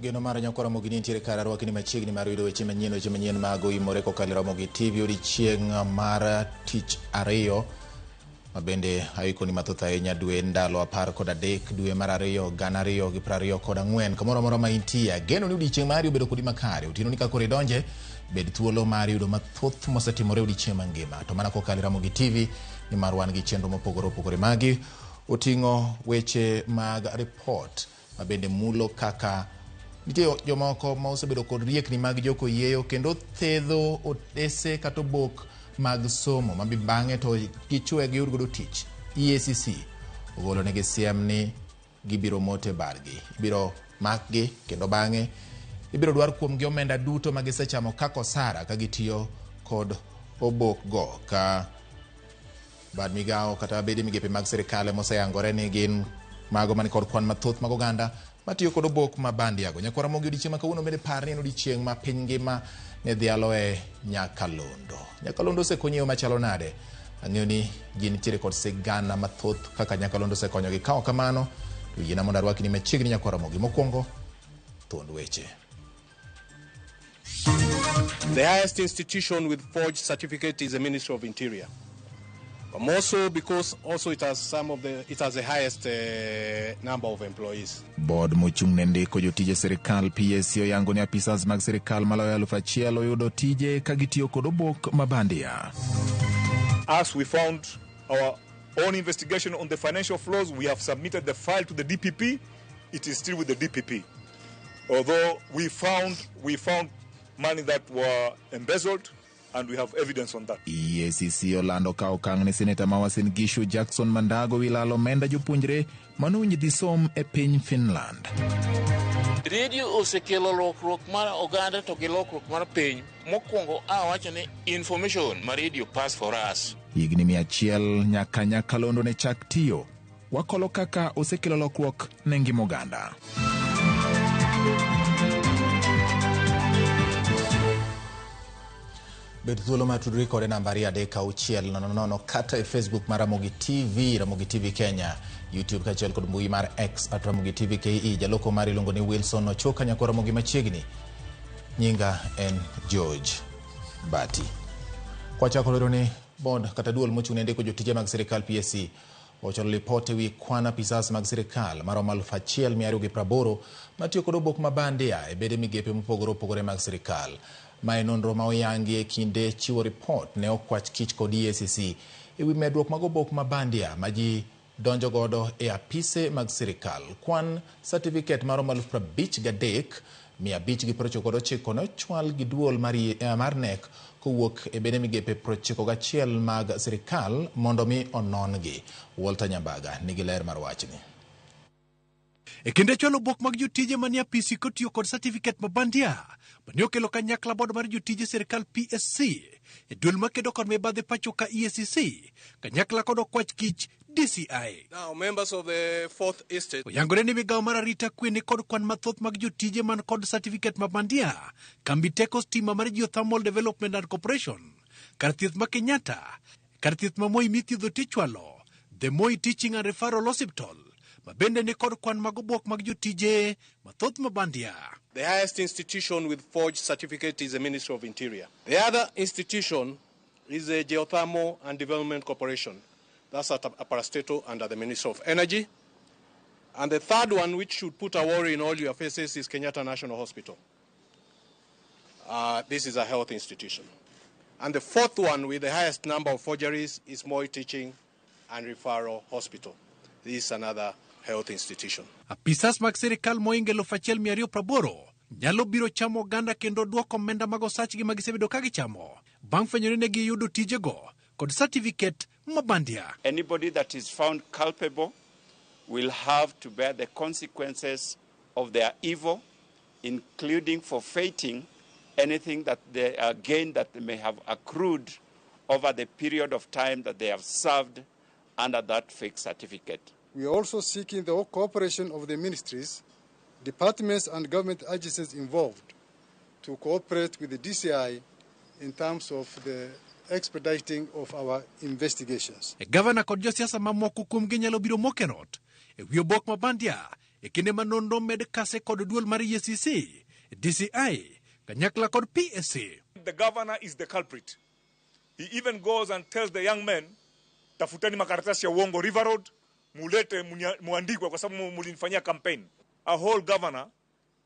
Geno mar Nyakwa Ramogi ni nitiere kar arwakni machiegni mar yudo weche manyien, weche manyien mag oimore kokalo e Ramogi TV odiechieng' mar tich ariyo ma bende aikoni mathoth ahinya dwe ndalo 13 dwe mar 2 2024. Kamoro amora ma intie, ageno ni odiechieng' mari obedo kodi makare. Otieno ni ka koro idonje, bed thuolo mar yudo mathoth mosetimore odiechieng' mangima. To mana kokalo e Ramogi TV, nimar wan gi chenro mopogore opogore magi oting'o weche mag report ma bende mulo kaka nitie jomoko ma osebedo kod riekni mag joko yieyo kendo thedho otese kata obok mag somo ma bang'e to gichwe giyud godo tich. EACC ogolo negi siem ni gibiro mote bargi, ibiro makgi kendo bang'e ibiro dwar kuomgi omenda duto ma gisechamo kaka osara ka gitiyo kod obok go. Ka bad migawo kata bede migepe mag sirikal moseyangore ni gin mago man kod kwan mathoth mag oganda matiyo kod obok ma bandiago. Nyakwar Ramogi, odiechieng' ma kawuono bende par ni en odiechieng' ma piny ngima ne dhialoe nyakalondo. Nyakalondo osekonyi e yo machalo nade? Ang'eyo ni ji nitiere kod sigana mathoth kaka nyakalondo osekonyogi. Ka ok kamano, to yiena mondo arwakni machiegni Nyakwar Ramogi. Mokwongo, thuond weche. The highest institution with forged certificate is the Ministry of Interior. But more so because also it has some of the, it has the highest number of employees. Board mochung' ne ndiko jotije sirikal PSC oyango ni apisas mag sirikal maloyo 1000 oyudo tije ka gitiyo kod obok ma bandia. As we found our own investigation on the financial flows, we have submitted the file to the DPP. It is still with the DPP. Although we found money that were embezzled, and we have evidence on that. EACC olando ka okang' ne seneta ma Uasin Gishu Jackson Mandago wi lalo omenda jopuonjre manowinjo dhi som e piny Finland. Radio osekelo lokruok mar oganda to gi lokruok mar piny. Mokwongo awacho ni information ma radio pass for us. Higni 100 nyaka nyakalondo ne chak tiyo. Wakolo kaka osekelo lokruok ne ngima oganda. Bed thuolo mar tudri kode namba 23600 kata e Facebook mar Ramogi TV, Ramogi TV Kenya, YouTube kaachiel kod mbui mar X at Ramogi TV KE. Jaloko mari iluongo ni Wilson Ochoka, nyakwar Ramogi machiegni. Nyinga en George Bati. Kwachako lero ni board kata duol mochung' ne ndiko jotije mag sirikal PSC ochwalo lipot e wi kwan apisas mag sirikal maromo 1280 matiyo kod obok ma bandia e bede migepe mopogore opogore mag sirikal. Mae nonro ma oyangi e kinde chiwo ripot ne okwach kich kod EACC e wi medruok mag obok ma bandia ma ji donjo godo e apise mag sirikal. Kwan certificate maromo 53,599 ne ochwal gi duol mar NEC kowuok e bede migepe 91 mag sirikal mondo mi onon-gi. Walter Nyambaga nigi ler mar wachni. E kinde chwalo obok mag jotije manie apisi kotiyo kod certificate ma bandia mane okelo kanyakla board mar jotije sirikal PSC e duol makedo kod mibadhi pacho ka EACC kanyakla kod okwach kich DCI. Now, members of the fourth estate. Oyangore ni migawo mar arita kwe ni kod kwan mathoth mag jotije man kod certificate ma bandia, kambi teko stima mar Geothermal Development and Corporation, kar thieth ma Kenyatta, kar thieth ma Moi mithiedho tichwalo, The Moi Teaching and Referral Hospital, ma bende ni kod kwan mag obok mag jotije mathoth ma bandia. The highest institution with forged certificate is the Ministry of Interior. The other institution is the Geothermal and Development Corporation. That's at a parastatal under the Ministry of Energy. And the third one, which should put a worry in all your faces, is Kenyatta National Hospital. This is a health institution. And the fourth one with the highest number of forgeries is Moi Teaching and Referral Hospital. This is another health institution. Apisas mag sirikal moingo 1280 nyalo biro chamo oganda kendo duoko omenda mag osachgi ma gisebedo ka gichamo bang' fwenyore ne giyudo tijego kod certificate ma bandia. Anybody that is found culpable will have to bear the consequences of their evil, including forfeiting anything that they gain that they may have accrued over the period of time that they have served under that fake certificate. We are also seeking the cooperation of the ministries, departments and government agencies involved to cooperate with the DCI in terms of the expediting of our investigations. E gavana kod josiasa mamoko kuomgi nyalo biro mokenot e wi obok ma bandia E kinde ma nonro med kase kod duol mar EACC, DCI, kanyakla kod PSC. The governor is the culprit. He even goes and tells the young men, tafuteni makaratasi ya uongo River Road, mulete muandikwe kwa sababu mulinifanyia campaign. A whole governor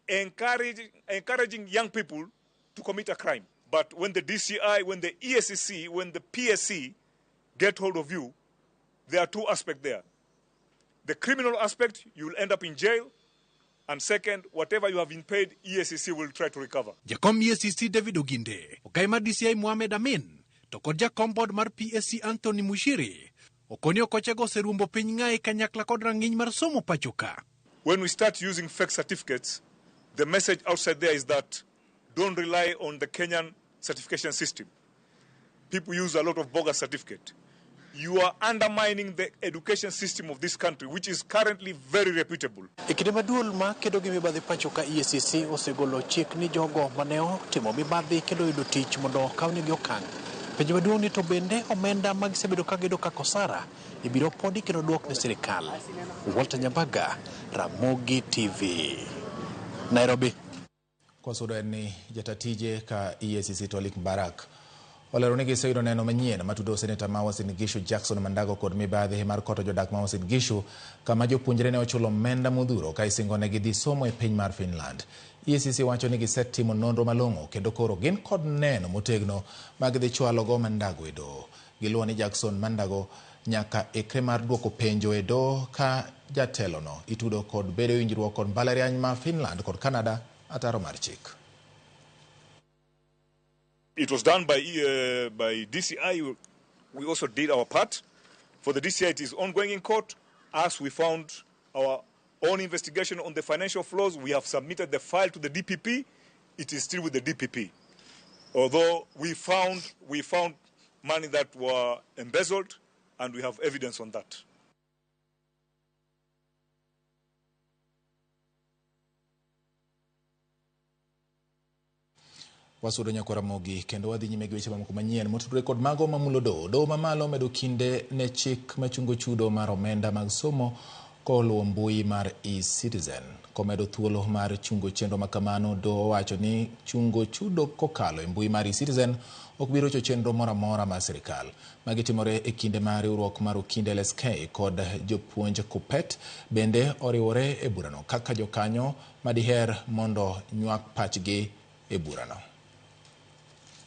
encouraging young people to commit a crime. But when the DCI, when the EACC, when the PSC get hold of you, there are two aspects there. The criminal aspect, you will end up in jail. And second, whatever you have been paid, EACC will try to recover. Jakom EACC David Oginde, okai mar DCI Mohamed Amin, to kod jakom board mar PSC Anthony Mushiri, okoni okochego oserumbo piny ng'ayi kanyakla kod rang'iny mar somo pacho ka. When we start using fake certificates, the message outside there is that don't rely on the Kenyan certification system. People use a lot of bogus certificate. You are undermining the education system of this country, which is currently very reputable. E kinde ma duol ma kedo gi mibadhi pacho ka EACC osegolo chik ni jogo mane otimo mibadhi kendo yudo tich mondo okawnegi okang'. Penjo maduong' ni to bende omenda ma gisebedo ka giyudo kaka osara ibiro podi kendo duok ne sirikal. Walter Nyambaga, Ramogi TV, Nairobi. Kwasudo en ni jata tije ka EACC Tolik Mbarak olero ni giseyudo neno manyien matudo seneta ma Uasin Gishu Jackson Mandago kod mibadhi mar koto jodak ma Uasin Gishu kama jopuonjre ne ochulo omenda modhuro ka isingo ne gidhi somo e piny mar Finland. EACC wacho ni gisetimo nonro malong'o kendo koro gin kod neno motegno ma gidhi chwalogo Mandago e doho. Giluwo ni Jackson Mandago nyaka ikre mar duoko penjo e doho ka jatelono itudo kod bedo e winjruok kod mbalariany ma Finland kod Canada ataro mar chik. It was done by DCI. We also did our part. For the DCI, it is ongoing in court. As we found our own investigation on the financial flows, we have submitted the file to the DPP. It is still with the DPP. Although we found money that were embezzled, and we have evidence on that. Wasudo nyakwa Ramogi kendo wadhi nyime gi weche mamoko manyien motudore kod mago mamulo doho. Doho mamalo omedo kinde ne chik machungo chudo mar omenda mag somo koluwo mbui mar eCitizen. Komedo thuolo mar chungo chenro makamano, doho owacho ni chungo chudo kokalo e mbui mar eCitizen ok bi rocho chenro moro amora mar sirikal. Magi timore e kinde ma riwruok mar Okinde LSK kod jopuonj KUPPET bende oriwore e burano kaka jokanyo madiher mondo nywak pachgi e burano.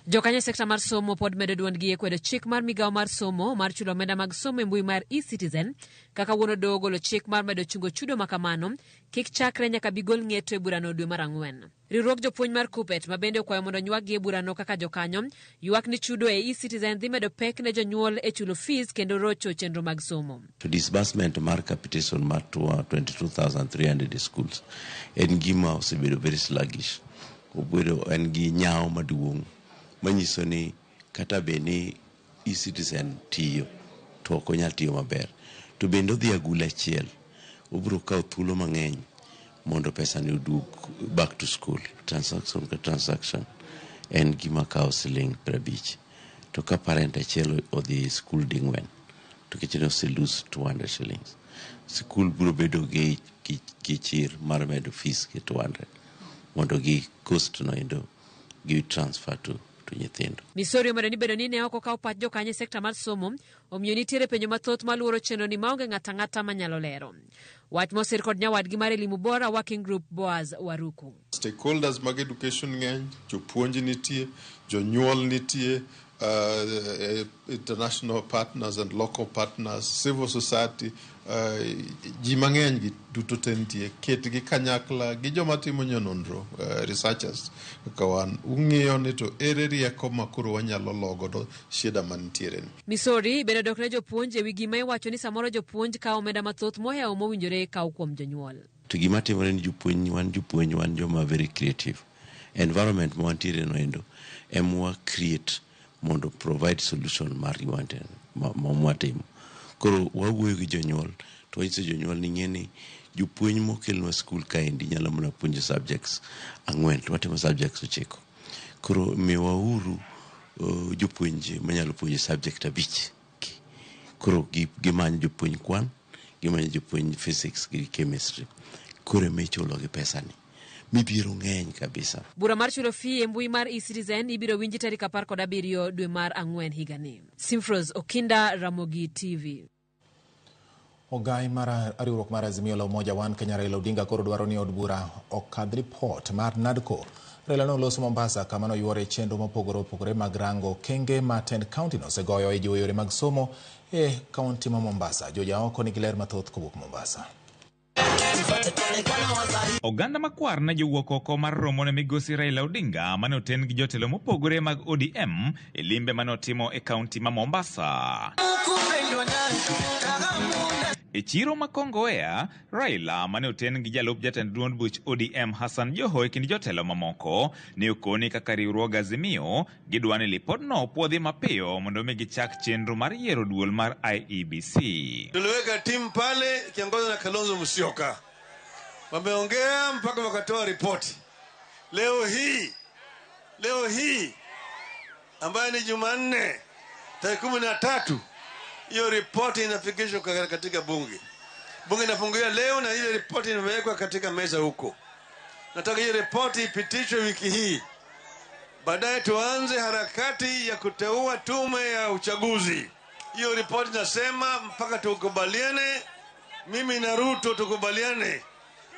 Jokanyo e sekta mar somo pod medo duondgi e kwedo chik mar migawo mar somo mar chulo omenda mag somo e mbui mar eCitizen kaka wuon doho ogolo chik mar medo chungo chudo makamano kik chakre nyaka bigol ng'eto e burano dwe mar ang'wen. Riwruog jopuonj mar KUPPET ma bende okwayo mondo nywakgi e burano kaka jokanyo ywak ni chudo e eCitizen dhi medo pek ne jonyuol e chulo fees kendo rocho chenro mag somo. To disbursement mar capitation mar 22,300 schools en gima osebedo very sluggish. Obedo en gi nyawo maduong' manyiso ni kata bed ni eCitizen tiyo to ok onyal tiyo maber. To bende odhi agula achiel, obiro kawo thuolo mang'eny mondo pesa ni oduog back to school. Transaction ka transaction en gima kawo siling 50. To ka parent achiel odhi e school ding'wen to kech ne ose lose 200 shillings. School biro bedo gi chir mar medo fees gi 200 mondo gi cost no endo gi transfer to nyithindo. Misori omedo ni bedo ni ne ok okaw pach jokanyo e sekta mar somo omiyo nitiere penjo mathoth maluoro chenro ni maonge ng'ato ang'ata manyalo lero. Wach mosir kod nyawadgi mar Elimu Bora Working Group Boaz Waruku. Stakeholders mag education ng'eny, jopuonj nitie, jonyuol nitie, international partners and local partners, civil society, ji mang'eny gi duto te nitie. Ketgi kanyakla gi joma timo nonro, researchers kaka wan, ung'iyo ni to ere rieko ma koro wanyalo logodo shida mantiere ni. Misori bende odok ne jopuonj ewi gima iwacho ni samoro jopuonj kawo omenda mathoth mohewo mowinjore kaw kuom jonyuol. To gima timore ni jopuonj wan joma very creative. Environment ma wantiere no endo ema create mondo provide solution mar mwatimo. Koro wawuoyo gi jonyuol to wanyiso jonyuol ni ng'e ni jopuonj mokelnwa skul kaendi nyalo mana puonjo subjects 4 to watimo subjects 9. Koro miwauru jopuonj manyalo puonjo subject 5. Koro gimanyo jopuonj kwan, gimanyo jopuonj physics gi chemistry. Koro ema ichulo gi pesani. Midhiero ng'eny kabisa. Bura mar chulo fee e mbui mar eCitizen ibiro winji tarik 17 dwe mar ang'wen higani. Simfros Okinda, Ramogi TV. Ogai mar riwruok mar Azimio la Umoja One Kenya Raila Odinga koro dwaro ni od bura okadh ripot mar NADCO. Raila noloso Mombasa kama noyuore chenro mopogore opogore mag rango okenge ma tend kaunti no osegoyo e jiwo yore mag somo e kaunti ma Mombasa. Joja oko nigi ler mathoth kowuok Mombasa. Oganda makwar ne jowuok oko mar romo ne migosi Raila Odinga mane oten gi jotelo mopogore mag ODM e limbe mane otimo e kaunti ma Mombasa. E chiro ma Kongowea, Raila mane oten gi jalup jatend duond buch ODM Hassan Joho e kind jotelo mamoko ne okoni kaka riwruog Azimio gidwa ni lipodno opuodhi mapiyo mondo mi gichak chenro mar yiero duol mar IEBC. Tuliweka timu pale ikiongozwa na Kalonzo Musyoka, wameongea mpaka wakatoa ripoti. Leo hii ambayo ni Jumanne tarehe 13, hiyo ripoti inafikishwa katika bunge. Bunge inafunguliwa leo na ile ripoti imewekwa katika meza huko. Nataka hiyo ripoti ipitishwe wiki hii. Baadaye tuanze harakati ya kuteua tume ya uchaguzi. Hiyo ripoti nasema mpaka tukubaliane, mimi na Ruto tukubaliane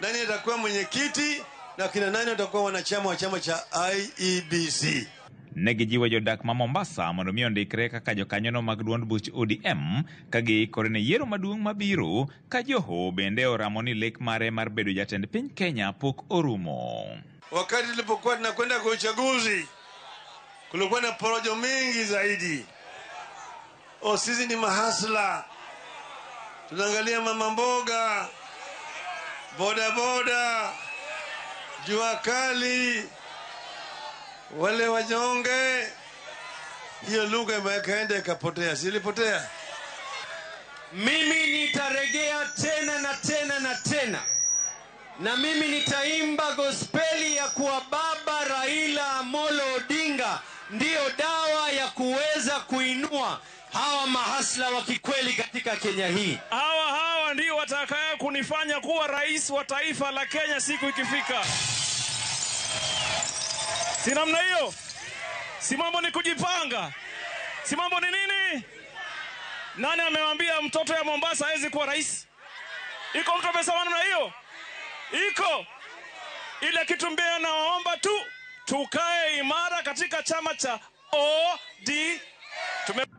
nani atakuwa mwenyekiti na kina nani watakuwa wanachama wa chama cha IEBC. Ne gijiwo jodak ma Mombasa mondo mi ondikre kaka jokanyono mag duond buch ODM ka giikore ne yiero maduong' mabiro ka Joho bende oramo ni lek mare mar bedo jatend piny Kenya pok orumo. Wakati tulipokuwa tunakwenda kwa uchaguzi kulikuwa na porojo mingi zaidi. O, sisi ni mahasla, tunaangalia mama mboga, bodaboda, jua kali, wale wanyonge. Hiyo lugha imekaenda ikapotea, si ilipotea? Mimi nitaregea tena na tena na tena, na mimi nitaimba gospeli ya kuwa Baba Raila Amolo Odinga ndiyo dawa ya kuweza kuinua hawa mahasla wa kikweli katika Kenya hii. Hawa ndio watakao kunifanya kuwa rais wa taifa la Kenya siku ikifika. Si namna hiyo? Si mambo ni kujipanga? Si mambo ni nini? Nani amewambia mtoto ya Mombasa hawezi kuwa rais? Iko mtu amesema namna hiyo? Iko. Ile kitu mbaya naomba tu tukae imara katika chama cha OD.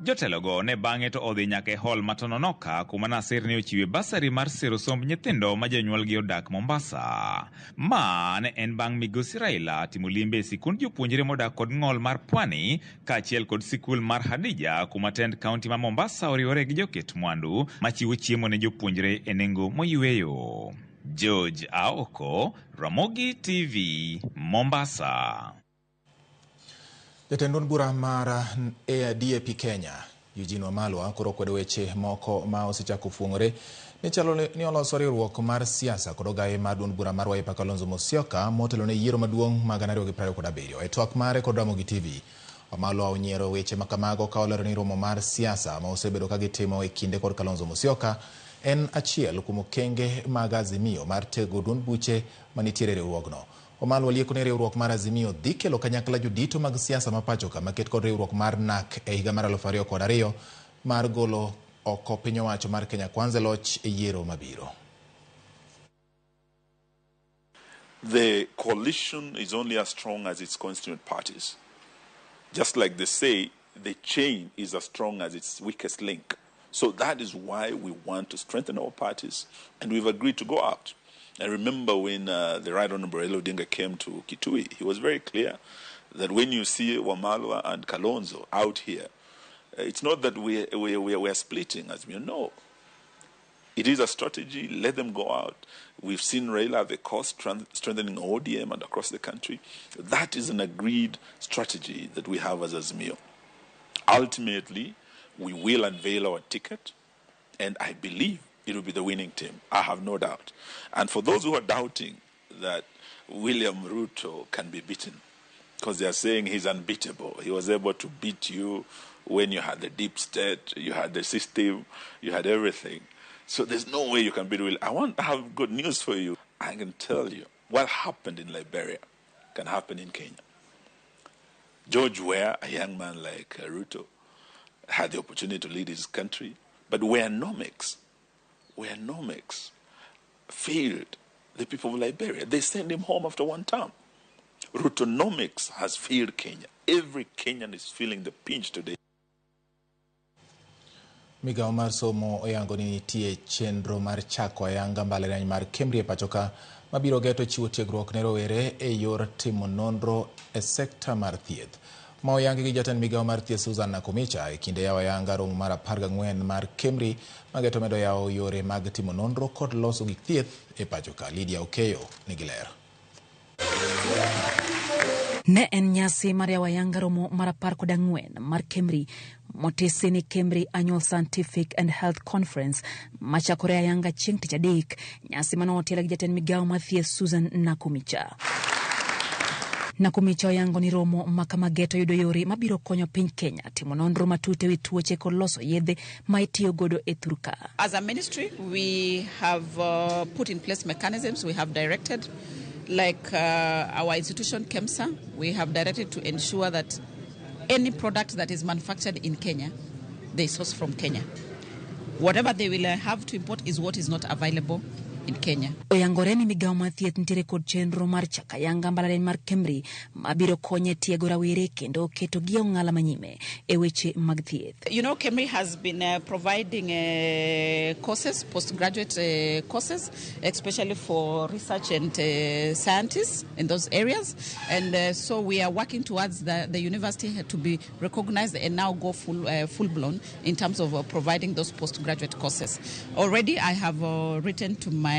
Jotelogo ne bang'e to odhi nyaka e hall ma Tononoka kuma Nasir ne ochiwe basari mar siro somb nyithindo ma jonyuolgi odak Mombasa. Ma ne en bang' migosi Raila timo limbe e sikund jopuonjre modak kod ng'ol mar Pwani kaachiel kod sikul mar Hadija kuma tend kaunti ma Mombasa oriwore gi joket mwandu machiwo chiemo ne jopuonjre e nengo moyweyo. George Aoko, Ramogi TV, Mombasa. Jatend duond bura mar DAP Kenya Eugene Wamalwa koro kwedo weche moko ma osechako fuong'ore ni chalo ni oloso riwruok mar siasa kod ogaye mar duond bura mar Wiper Kalonzo Musyoka motelo ne yiero maduong' mag 2027. E twak mare kod Ramogi TV, Wamalwa onyiero weche makamago ka olero ni romo mar siasa ma osebedo ka gitimo e kinde kod Kalonzo Musyoka en achiel kuom okenge mag Azimio mar tego duond buche manitiere e riwruogno. Wamalwa lieko ni riwruok mar Azimio dhi kelo kanyakla jodito mag siasa ma pacho ka maket kod riwruok mar NAC e higa mar 2002 mar golo oko piny owacho mar Kenya Kwanza loch e yiero mabiro. The coalition is only as strong as its constituent parties. Just like they say, the chain is as strong as its weakest link. So that is why we want to strengthen our parties, and we've agreed to go out. I remember when the Right Honorable Raila Odinga came to Kitui, he was very clear that when you see Wamalwa and Kalonzo out here, it's not that we are splitting, as we know. It is a strategy. Let them go out. We've seen Raila at the cost strengthening ODM and across the country. That is an agreed strategy that we have as Azimio. Ultimately, we will unveil our ticket, and I believe it will be the winning team. I have no doubt. And for those who are doubting that William Ruto can be beaten, because they are saying he's unbeatable. He was able to beat you when you had the deep state, you had the system, you had everything. So there's no way you can beat William. I want to have good news for you. I can tell you what happened in Liberia can happen in Kenya. George Weah, a young man like Ruto, had the opportunity to lead his country, but Weanomics failed the people of Liberia. They sent him home after one term. Rutonomics has failed Kenya. Every Kenyan is feeling the pinch today. Migawo mar somo oyango ni nitie chenro mar chako ayanga mbalariany mar Kemri e pachoka mabiro geto chiwo tiegruok ne rowere e yor timo nonro e sekta mar thieth. Ma oyangi gi jatend migawo mar thieth Susan Nakumicha e kinde yawo ayanga romo mar 14 mar Kemri mageto medo yawo yore mag timo nonro kod loso gik thieth e pachoka. Lydia Okeyo nigi ler. Ne en nyasi mar yawo ayanga romo mar 14 mar Kemri motisi ni Kemri Annual Scientific and Health Conference machakore ayanga chieng' tich adek, nyasi mane otel gi jatend migawo mar thieth Susan Nakumicha. Nakumicha oyango ni romo makama geto yudo yore mabiro konyo piny Kenya timo nonro matut ewi tuoche kod loso yedhe ma itiyo godo e thurka. As a ministry, we have put in place mechanisms, we have directed, like our institution KEMSA, we have directed to ensure that any product that is manufactured in Kenya, they source from Kenya. Whatever they will have to import is what is not available in Kenya. Oyangore ni migawo mar thieth nitiere kod chenro mar chako ayanga mbalariany mar Kemri mabiro konye tiego rawere kendo keto gi e ong'ala manyime e weche mag thieth. You know, Kemri has been providing courses, postgraduate courses, especially for research and scientists in those areas. And so we are working towards the university to be recognized and now go full-blown in terms of providing those postgraduate courses. Already I have written to my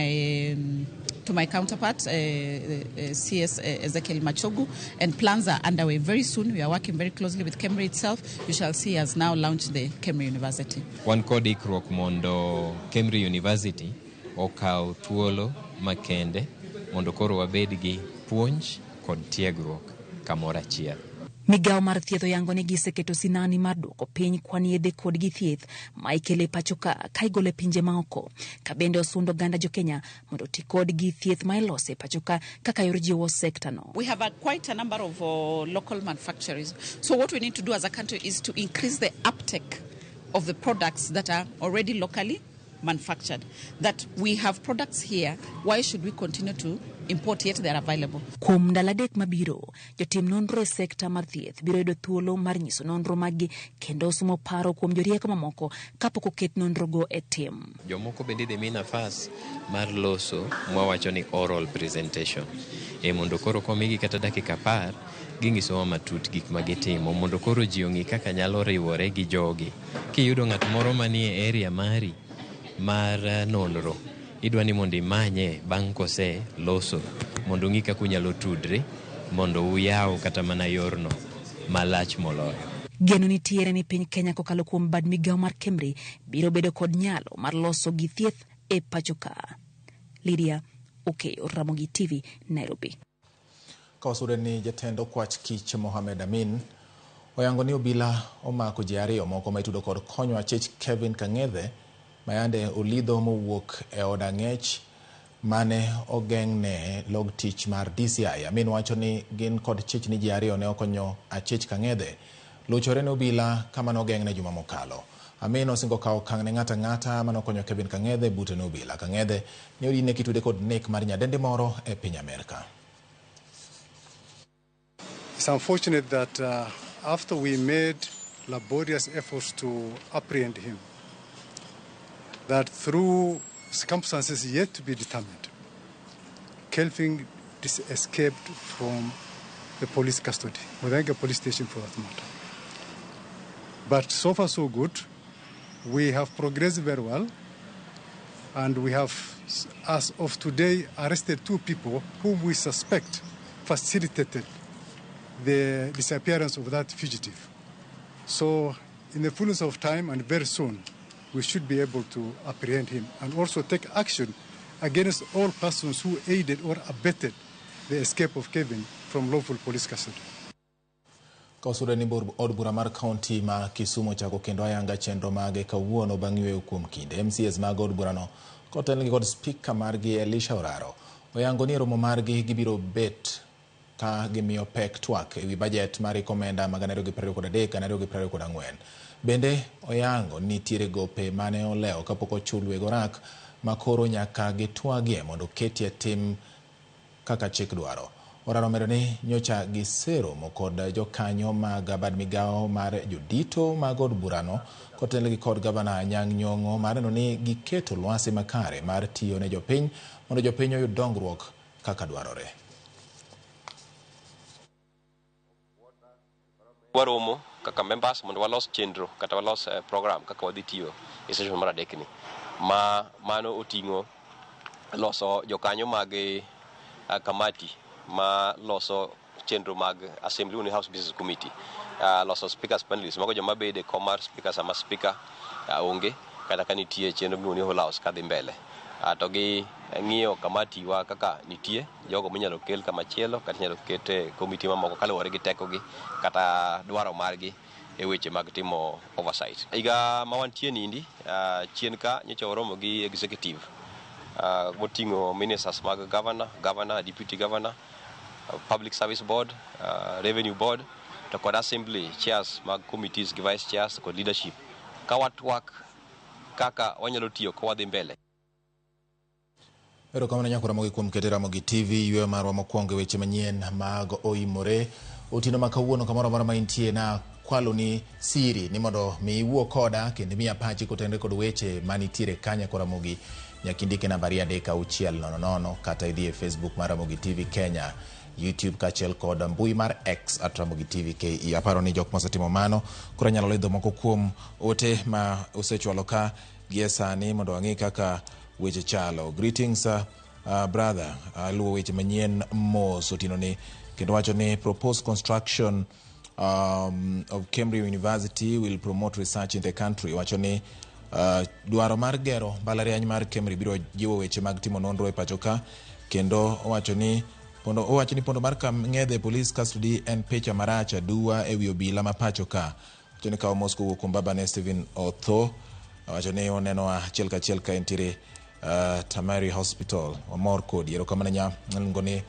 counterpart, CS Ezekiel Machogu, and plans are underway. Very soon, we are working very closely with Kemri itself. You shall see us now launch the Kemri University. Wan kod ikruok mondo Kemri University okaw thuolo makende mondo koro wabed gi puonj kod tiegruok kamoro achiel. Migawo mar thieth oyango ni giseketo sinani mar duoko piny kwan yedhe kod gi thieth ma ikelo e pacho ka igolo e pinje maoko, ka bende osundo oganda jo Kenya mondo oti kod gi thieth ma iloso e pacho ka kaka yor jiwo sekta no. We have quite a number of local manufacturers. So what we need to do as a country is to increase the uptake of the products that are already locally manufactured. That we have products here, why should we continue to import yet they are available? Kuom ndalo adek mabiro, jotim nonro e sekta mar thieth biro yudo thuolo mar nyiso nonro maggi kendo somo paro kuom jorieko mamoko kapok oket nonrogo e tim. Jomoko bende idhi mi nafas mar loso mwawacho ni oral presentation. Mondo koro komigi kata dakika 10 ginyisowa matut gik ma gitimo mondo koro ji ong'i kaka nyalo riwore gi jogi. Kiyudo ng'at moro manie area mari mar nonro, idwa ni mondo imanye bang' kose loso mondo ung'i kaka unyalo tudre mondo uyaw kata mana yorno malach moloyo. Geno nitiere ni piny Kenya kokalo kuom bad migawo mar Kemri biro bedo kod nyalo mar loso gi thieth e pacho ka. Lydia Okeyo, Ramogi TV, Nairobi. Ka wasude ni jatend okwach kich Mohamed Amin oyango ni obila omako ji ariyo moko ma itudo kod konyo achich Kevin Kang'ethe mayande olidho mowuok e od ang'ech mane ogeng'ne log tich mar DCI. Amin wacho ni gin kod chich ni ji ariyo ne okonyo achich Kang'ethe luchore ne obila kama nogeng'ne juma mokalo. Amin osingo kawo okang' ne ng'ato ang'ata mane okonyo Kevin Kang'ethe bute ne obila. Kang'ethe ne odine kitude kod nek mar nyadendi moro e piny Amerka. It's unfortunate that after we made laborious efforts to apprehend him, that through circumstances yet to be determined, Kelvin escaped from the police custody, Muthaiga police station for that matter. But so far so good. We have progressed very well, and we have, as of today, arrested 2 people whom we suspect facilitated the disappearance of that fugitive. So in the fullness of time and very soon, we should be able to apprehend him and also take action against all persons who aided or abetted the escape of Kevin from lawful police custody. Ka osude ni od bura mar kaunti ma Kisumu ochako kendo ayanga chenro mage kawuono bang' yweyo kuom kinde. MCAs mag od burano kotelnegi kod spika margi Elisha Oraro Oyango ni romo margi gibiro bet ka gimiyo pek twak ewi bajet mar omenda mag 2023 2024. Bende oyango ni nitiere gope mane olewo kapok ochul weg orak ma koro nyaka gitwagie mondo ketie tim kaka chik dwaro. Oraro omedo ni nyocha giseromo kod jokanyo mag bad migawo mar jodito mag od burano kotelnegi kod gavana Anyang' Nyong'o mar neno ni giketo lwasi makare mar tiyo ne jopiny mondo jopiny oyud dongruok kaka dwarore. Waromo kaka members mondo walos chenro kata walos program kaka wadhi tiyo e session mar adek ni. Ma mano oting'o loso jokanyo mag kamati ma loso chenro mag Assembly ni House Business Committee, loso speakers panelists mago joma bede kom mar speaker sama speaker onge kata ka nitie chenro miluongo ni whole house kadhi mbele. To gi ng'iyo kamati wa kaka nitie jogo minyalo kel kamachielo kata inyalo ket e komiti mamoko kaluwore gi tekogi kata dwaro margi e weche mag timo oversight. Higa ma wantie nindi chien ka nyocha waromo gi executive moting'o ministers mag governor, deputy governor, public service board, revenue board to kod assembly chairs mag committees gi vice chairs kod leadership ka watwak kaka wanyalo tiyo ka wadhi mbele. Erokamano nyakora Ramogi kuom keto Ramogi TV yweyo marwa mokwongo e weche manyien mag oimore otieno ma kawuono kamoro amora ma intie na kwalo ni siri ni mondo mi iwuo koda kendo miya pachi kotenore kod weche manitiere kanya kod Ramogi nyaka indike namba 36000 kata idhi e Facebook mar Ramogi TV Kenya, YouTube kaachiel kod mbui mar X at Ramogi TV KE. Aparo ni jok mosetimo mano koro anyalo lidho moko kuom ote ma osechwalo ka gie sani mondo wang'i kaka weche chalo. Greetings brother, aluwo weche manyien mos otieno ni kendo wacho ni proposed construction of Cambridge University will promote research in the country. Wacho ni dwaro mar gero mbalariany mar Cambridge biro jiwo weche mag timo nonro e pacho ka kendo owacho ni pondo mar Kang'ethe Police Custody en picha marach aduwa ewi obila ma pacho ka. Wacho ni kawo mos kowuok kuom babane Stephen Otho. Wacho ni oneno achiel kachiel ka entiere Tamari Hospital. Wamor kodi. Erokamano nya iluongo ni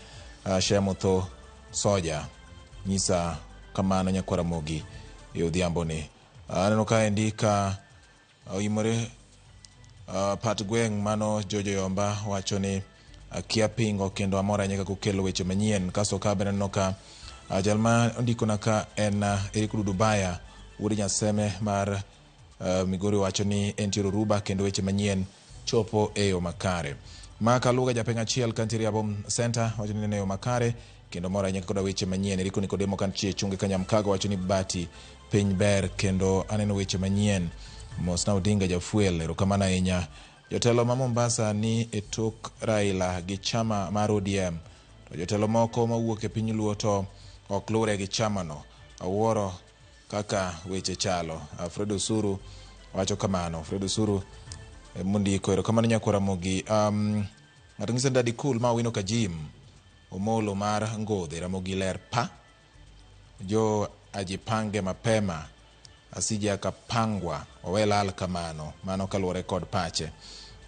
Shem Otho Soja. Nyisa kamano nyakwar Ramogi e odhiambo ni. Aneno ka endi ka oimore pat gweng' mano Jojo Yomba wacho ni akia pingo kendo amor ahinya kaka okelo weche manyien. Kasto ka bende aneno ka jal ma ondikona ka en Eric Dudubaya wuod Nyaseme mar Migori wacho ni entiere Oruba kendo weche manyien chopo e yo makare. Maka Luga japeng' achiel kantiere Abom Center wacho ni neno e yo makare kendo mor ahinya koda weche manyien. Eriko Nikodemo kantie Chunge Kanyamkago wacho ni bati piny ber kendo aneno weche manyien. Mosna Odinga Jafuel erokamano ahinya. Jotelo ma Mombasa ni e tok Raila gi chama mar ODM to jotelo moko mawuok e piny Luo to ok luwre gi chamano. Awuoro kaka weche chalo. Fred Osuru wacho kamano. Fred Osuru mondiko erokamano nyakwar Ramogi. Ng'ato ng'iso ni Daddy Cool ma Owino Kajim Omolo mar Ngodhe Ramogi ler pa jo ajipange mapema asije akapangwa owe lal kamano. Mano kaluwore kod pache.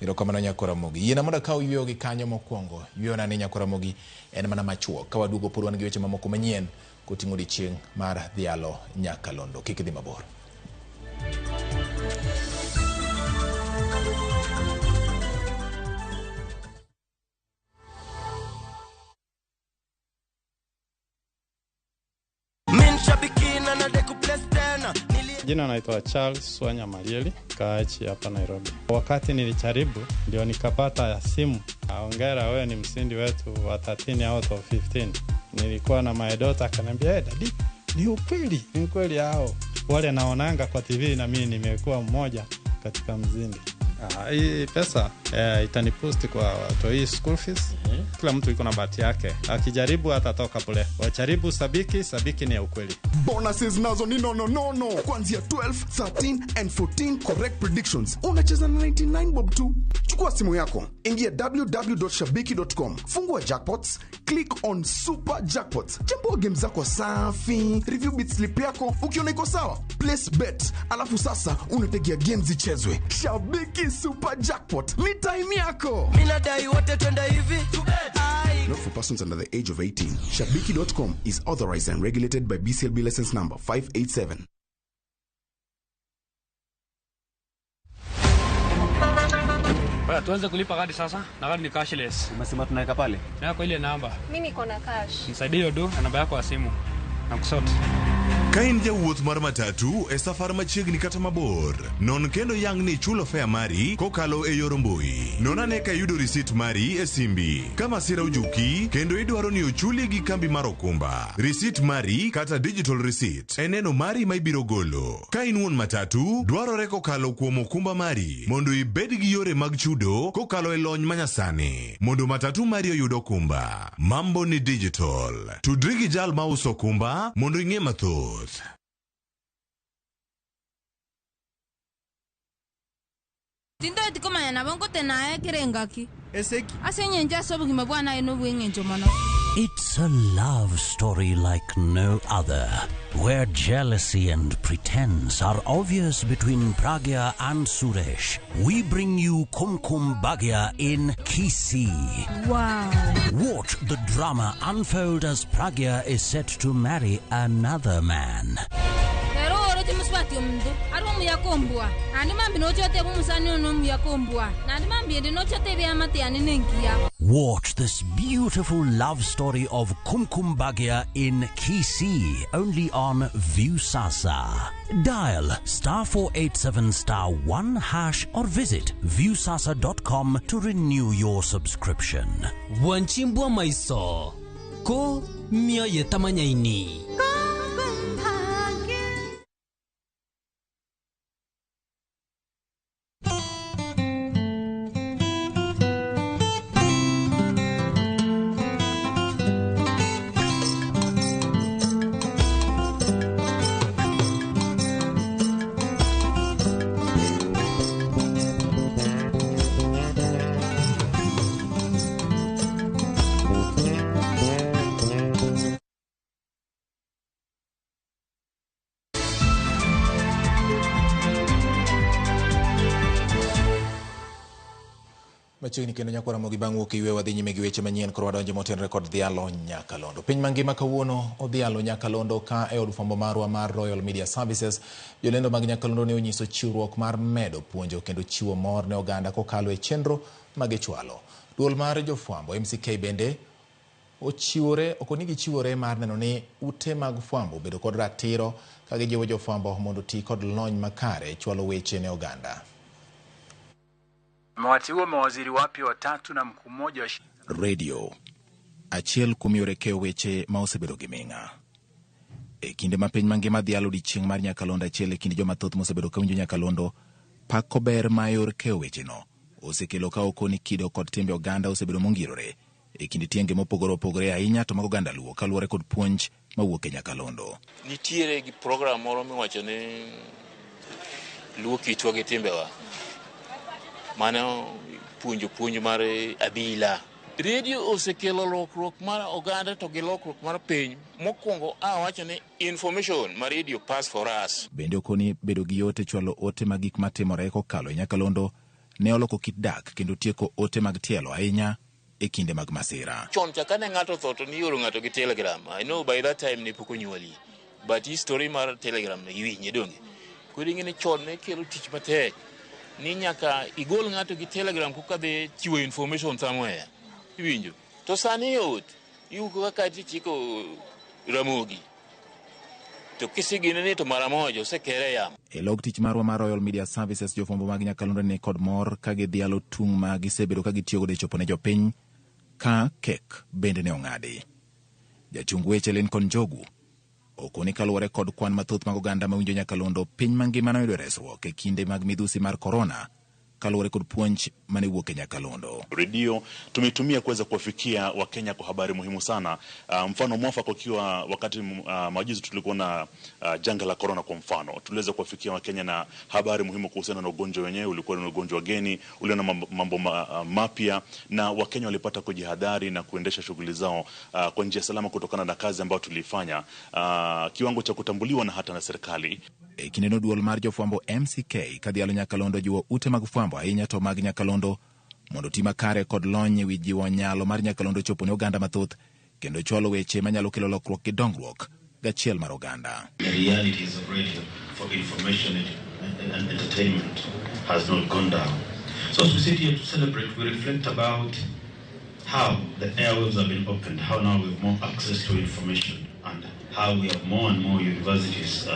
Erokamano nyakwar Ramogi. Yiena mondo akaw yweyo gi kanyo mokwongo. Yweyona ni nyakwar Ramogi en mana machuok. Ka waduogo pod wan gi weche mamoko manyien koting'o odiechieng' mar dhialo nyakalondo. Kik idhi mabor. Jina naitwa Charles Swanya Marieli, kaachi hapa Nairobi. Wakati nilijaribu ndio nikapata simu. Hongera, wewe ni mshindi wetu wa 13 out of 15. Nilikuwa na my daughter akaniambia, "Hey daddy, ni ukweli hao. Wale naonanga kwa TV na mimi nimekuwa mmoja katika mzindi." Hii pesa itanipost kwa watoi school fees. Kila mtu iko na bahati yake. Akijaribu atatoka pole. Wajaribu Sabiki, Sabiki ni ya ukweli. Bonuses nazo ni no. Kuanzia 12, 13 and 14 correct predictions. Unacheza na 99 bob tu. Chukua simu yako, ingia www.shabiki.com, fungua jackpots, click on super jackpots. Chambua game zako safi, review bit slip yako, ukiona iko sawa, place bet. Alafu sasa unategea games zichezwe. Shabiki Super Jackpot ni time yako. Mimi nadai wote twende hivi. persons under the age of 18. Shabiki.com is authorized and regulated by BCLB license number 587. Baya, tuanze kulipa kadi sasa na kadi ni cashless. Umesema tunaweka pale? Na kwa ile namba. Mimi niko na cash. Nisaidie hiyo do na namba yako ya simu. Na kusort. Ka in jawuoth mar matatu e safar machiegni kata mabor, non kendo yang ni ichulo fare mari kokalo e yor mbui. Non ane ka iyudo risit mari e simbi. Ka masira ojuki kendo idwaro ni ochuli gi kambi mar okumba, risit mari kata digital receipt e neno mari ma ibiro golo. Ka in wuon matatu, dwarore kokalo kuom okumba mari mondo ibed gi yore mag chudo kokalo e lony manyasani mondo matatu mari oyud okumba. Mambo ni digital. Tudri gi jal mauso okumba mondo ing'e mathoth. Tintoeti komanya nabo nkotena ekere Eseki. Ase engencho ase obogima bwana ene obweng'encho mono. It's a love story like no other, where jealousy and pretense are obvious between Pragya and Suresh. We bring you Kumkum Bhagya in Kisii. Wow. Watch the drama unfold as Pragya is set to marry another man. Pero oro timuswati omuntu ari omuyakombwa nandi mambi nochote bumusani ono omuyakombwa nandi mambi ende nochote byamate ane nenkiya. Watch this beautiful love story of Kumkum Bhagya in Kisii, only on Viusasa. Dial *487*1# or visit viusasa.com to renew your subscription. Wanchimbwa maiso ko mioyo tamanyaini. Machiegni kendo nyakwara Ramogi bang' wuok e yweyo wadhi nyime gi weche manyien koro wadonjo motenore kod dhialo nyakalondo. Piny mangima kawuono odhialo nyakalondo ka e od fwambo marwa mar Royal Media Services. Jolendo mag nyakalondo ne onyiso chiwruok mar medo puonjo kendo chiwo mor ne oganda kokalo e chenro magichwalo. Duol mar jofwambo MCK bende ochiwore okoni gichiwore mar neno ni ute mag fwambo obedo kod ratiro ka gijiwo jofwambo mondo oti kod lony makare e chwalo weche ne oganda. Amewateua mawaziri wapya watatu na mkuu mmoja wa Radio achiel kuom yore keyo weche ma osebedo gi ming'a. E kinde ma piny mangima dhialo odiechieng' mar nyakalondo achiel e kind joma thoth mosebedo ka winjo nyakalondo pako ber ma yor keyo wecheno osekelo ka okoni kido kod timbe oganda osebedo mongirore e kind tienge mopogore opogore ahinya to mag oganda Luo kaluwore kod puonj mawuok e nyakalondo. Nitiere gi program moro miwacho ni Luo kitwa gi timbewa. Mano puonjo puonj mar abila. Radio osekelo lokruok mar oganda to gi lokruok mar piny. Mokwongo awacho ni information ma radio pass for us. Bende okoni bedo gi yot e chwalo ote mag gik matimore kokalo e nyakalondo ne oloko kit dak kendo tieko ote mag tielo ahinya e kinde mag masira. Chon cha kane ng'ato otho to nioro ng'ato gi telegram. I know by that time ne pok onyuoli. But history mar telegram ne iwinje donge. Koro ing'e ni chon ne kelo tich matek. Ni nyaka igol ng'ato gi telegram koka dhi chiwo information somewhere. Iwinjo. To sani yot. Iwuok kaka tichiko Ramogi. To kisigine ni to mara moja osekere yamo. E log tich marwa mar Royal Media Services jofwambo mag nyakalondo ne kod mor ka gidhialo tung' ma gisebedo ka gitiyogodo e chopo ne jopiny ka kek bende ne ong'adi. Jachung weche Lincoln Njogu okoni kaluwore kod kwan mathoth mag oganda mawinjo nyakalondo piny mangima noyudo resruok e kinde mag midhusi mar korona kaluwore kod puonj mane wuok e nyakalondo. Redio tumeitumia kuweza kuwafikia Wakenya kwa habari muhimu sana. Mfano mwafaka ukiwa wakati majuzi tulikuwa na janga la corona kwa mfano, tuliweza kuwafikia Wakenya na habari muhimu kuhusiana na ugonjwa wenyewe, ulikuwa ni ugonjwa geni, ulio na mambo mapya, na Wakenya walipata kujihadhari na kuendesha shughuli zao kwa njia salama kutokana na kazi ambayo tulifanya, kiwango cha kutambuliwa na hata na serikali. E kindeno duol mar jofwambo MCK kadhialo nyakalondo jiwo ute mag fwambo ahinya to mag nyakalondo mondo oti makare kod lony e wi jiwo nyalo mar nyakalondo chopo ne oganda mathoth kendo chwalo weche manyalo kelo lokruok gi dongruok gachiel mar oganda. The realities of radio for information and entertainment has not gone down. So as we sit here to celebrate, we reflect about how the airwaves have been opened, how now we have more access to information, and how we have more and more universities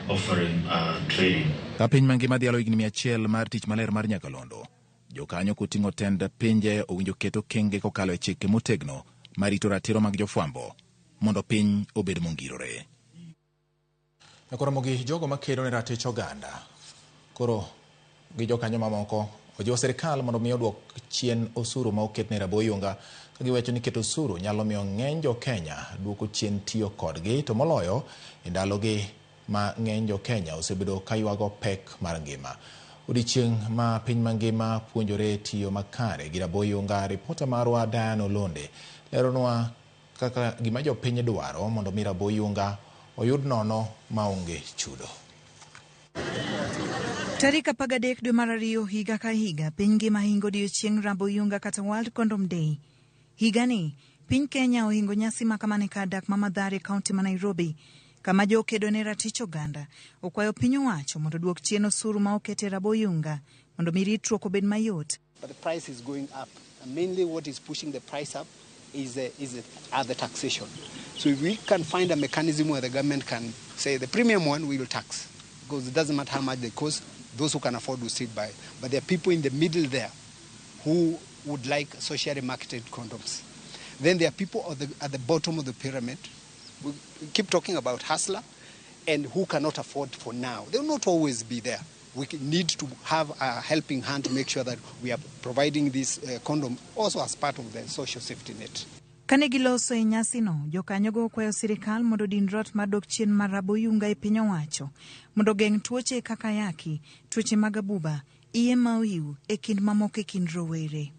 offering training. Ka piny mangima dhialo higni 100 mar tich maler mar nyakalondo, jokanyo koting'o tend pinje owinjo ket okenge kokalo e chike motegno marito ratiro mag jofwambo mondo piny obed mongirore. Koromo gi jogo makedo ne ratich oganda koro gi jokanyo mamoko ojiwo sirikal mondo mi oduok chien osuru ma oket ne raboyunga ka giwacho ni keto osuru nyalo miyo ng'eny jo Kenya duoko chien tiyo kodgi to moloyo e ndalogi ma ng'eny jo Kenya osebedo ka ywago pek mar ngima. Odiechieng' ma piny mangima puonjore tiyo makare gi raboyunga, ripota marwa Diane Olonde leronwa kaka gima jopiny dwaro mondo mi raboyunga oyud nono maonge chudo. Tarik 13 dwe mar 2 higa ka higa, piny ngima hingo odiechieng' raboyunga kata World Condom Day. Higani, piny Kenya ohingo nyasi makamane kar dak ma Mathare, kaunti ma Nairobi, kama jokedo ne ratich oganda okwayo piny owacho mondo oduok chien osuru ma oket e raboyunga mondo mi ritruok obed mayot. But the price is going up. And mainly what is pushing the price up is the taxation. So if we can find a mechanism where the government can say the premium one we will tax, because it doesn't matter how much they cost, those who can afford will still buy. But there are people in the middle there who would like socially marketed condoms. Then there are people at the bottom of the pyramid. We keep talking about hustler and who cannot afford for now. They will not always be there. We need to have a helping hand to make sure that we are providing this condom also as part of the social safety net. Kane giloso e nyasino, jokanyogo okwayo sirikal mondo odin rot mar dok chien mar raboyunga e piny owacho mondo ogeng' tuoche kaka ayaki, tuoche mag abuba, iye ma ohiu e kind mamoko e kind rowere.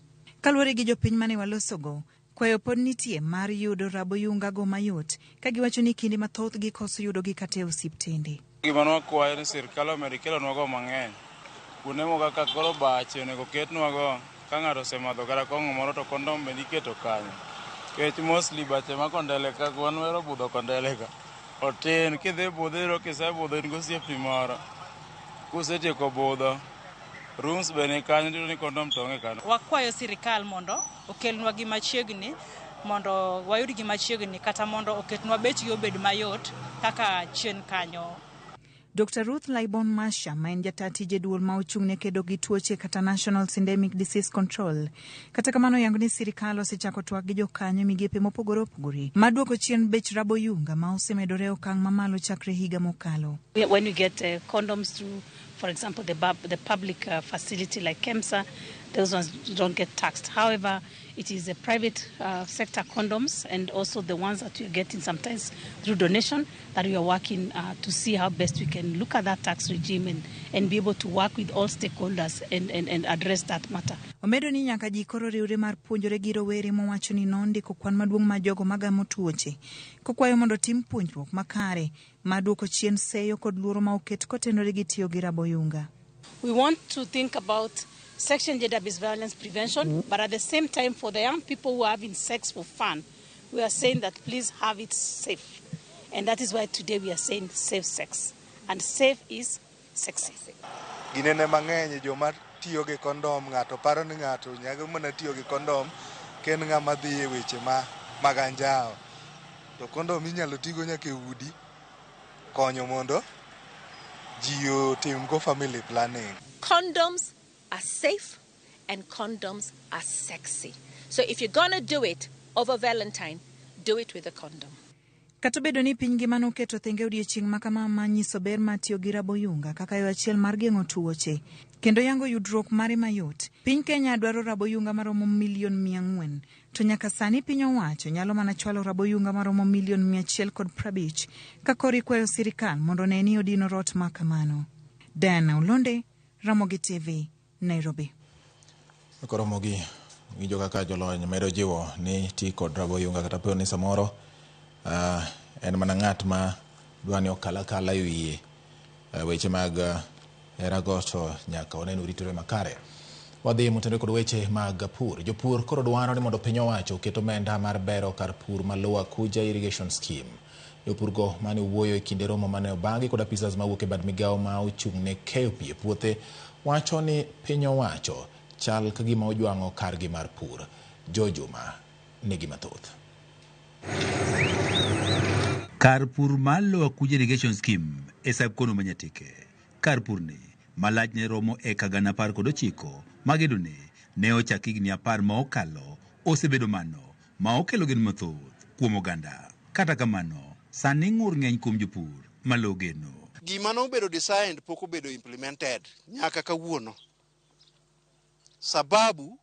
Kaluwore gi jopiny mane walosogo, kwayo pod nitie mar yudo raboyungago mayot ka giwacho ni kinde mathoth gikoso yudogi kata e osiptende. Gima nwakwayo ni sirikal omed kelonwago mang'eny. Kuonde moko kaka koro bache onego ketnwago ka ng'ato osemadho kata kong'o moro to kondom bende iketo kanyo. Nikech mostly bache ma kondele ka wan wero budho kondele ka. Otin kidhi budho iyudo kisebudho in gosiepni moro. Kusetieko budho, rooms be ni kanyo tiyudo ni kondom to onge kanyo. Wakwayo sirikal mondo okelnwa gi machiegni mondo wayud gi machiegni kata mondo oketnwa bechgi obed mayot kaka chien kanyo. Dr. Ruth Laibon Masha, ma en jata tije duol ma ochung' ne kedo gi tuoche kata National Syndemic Disease Control. Kata kamano yango ni sirikal osechako twak gi jokanyo e migepe mopogore opogore ma duoko chien bech raboyunga ma osemedore e okang' mamalo chakre higa mokalo. When we get condoms through, for example, the public facility like KEMSA, those ones don't get taxed. However, it is the private sector condoms and also the ones that we are getting sometimes through donation that we are working to see how best we can look at that tax regime and be able to work with all stakeholders and address that matter. Omedo ni nyaka ji koro riwre mar puonjore gi rowere mowacho ni nondiko kwan maduong' mar jogo magamo tuoche kokwayo mondo tim puonjruok makare mar duoko chien seyo kod luoro ma oket kotenore gi tiyo gi raboyunga. We want to think about sexual and gender-based violence prevention, but at the same time for the young people who are having sex for fun, we are saying that please have it safe. And that is why today we are saying safe sex. And safe is sexy. Ginene mang'eny joma tiyo gi kondom, ng'ato paro ni ng'ato nyago mana tiyo gi kondom ken ng'ama dhi e weche mag anjawo. To kondom inyalo tigo nyaka e udi konyo mondo ji otim go family planning. Condoms are safe and condoms are sexy. So if you're gonna do it over Valentine, do it with a condom. Kata obedo ni piny ngima noketo thenge odiechieng' ma kama ma nyiso ber mar tiyo gi raboyunga kaka yo achiel mar geng'o tuoche kendo yango yudruok mare mayot, piny Kenya dwaro raboyunga maromo milion 400 to nyaka sani piny owacho nyalo mana chwalo raboyunga maromo milion 150 ka koro ikwayo sirikal mondo one ni odino rot ma kamano. Diana Olonde, Ramogi TV, Nairobi. Koromogi winjo kaka jolony medo jiwo ni ti kod raboyunga kata peyo ni samoro en mana ng'at ma dwa ni okal akala e wiye weche mag herago to nyaka one ni oritore makare. Wadhi motenore kod weche mag pur. Jopur koro dwaro ni mondo piny owacho oket omenda mar bero kar pur ma Lower Kuja Irrigation Scheme. Jopurgo mane owuoyo e kinde romo mane obagi kod apisas mawuok e bad migawo ma ochung' ne keyo pi e puothe wacho ni piny owacho chal ka gima ojwang'o kargi mar pur. Joe Juma nigi mathoth. Kar pur mar Lower Kuja Irrigation Scheme e sub-kono ma Nyatike. Kar purni ma lachne romo eka 119 magedone ne ochak higni 10 ma okalo osebedo mano ma okelo geno mathoth kuom oganda. Kata kamano, sani ng'ur ng'eny kuom jopur malo geno. Gima nobedo designed pok obedo implemented nyaka kawuono. Sababu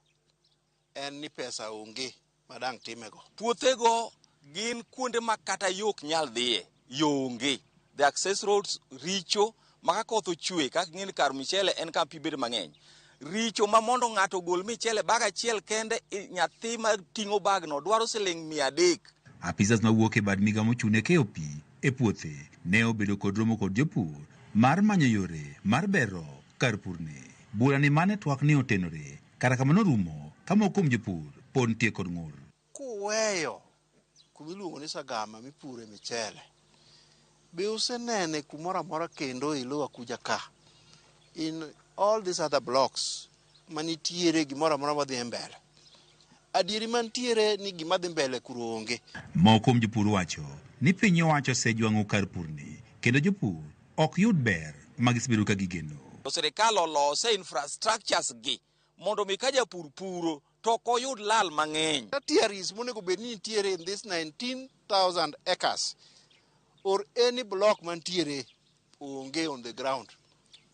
en ni pesa onge madang' timego. Puothego gin kuonde ma kata yo ok nyal dhiye, yo onge. The access roads richo ma ka koth ochwe kaka ing'e ni kar michele en kama pi bedo mang'eny. Richo ma mondo ng'ato ogol michele bag achiel kende, nyathi ma ting'o bagno dwaro siling 300. Apisas mawuok e bad migawo mochung' ne keyo pi e puothe ne obedo kod romo kod jopur mar manyo yore mar bero kar purni. Bura ni mane twak ni otenore, kata kamano rumo ka moko kuom jopur pod nitie kod ng'ur. Kuweyo kuma iluongo ni Sagama mipure michele, be usenene kumoro amora kendo e Lower Kuja ka? In all these other blocks manitiere gimoro amora madhi mbele. Adieri mantiere ni gima dhi mbele kuro onge. Moko kuom jopur wacho ni piny owacho osejwang'o kar purni kendo jopur ok yud ber ma gisebedo ka gigeno. To sirikal olose infrastructures gi mondo mi ka japur puro to ok oyud lal mang'eny. Tertiaries monego bed ni nitiere in this 19,000 acres or any block mantiere onge on the ground.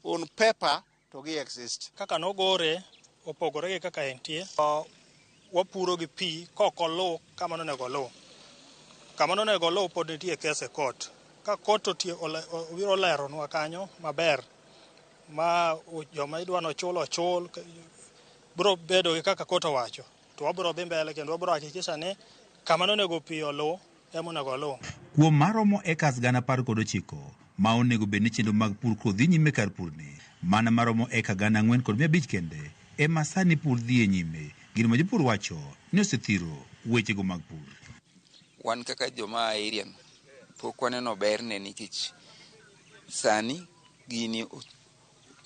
On paper to gi exist. Kaka nogore opogore gi kaka entie. Wapuro gi pi kok oluw kama nonego oluw. Kama nonego oluw pod nitie kes e court. Ka court obiro leronwa kanyo maber ma joma idwa nochul ochul biro bedo gi kaka court owacho. To wabiro dhi mbele kendo wabiro hakikisha ni kama nonego pi oluw ema onego oluw. Kuom maromo acres 19,000 ma onego bed ni chenro mag pur koro dhi nyime kar purni, mana maromo eka 4,500 kende ema sani pur dhi e nyime. Gino ma jopur wacho ni osethiro wechego mag pur. Wan kaka joma a area no, pok waneno berne nikech sani gini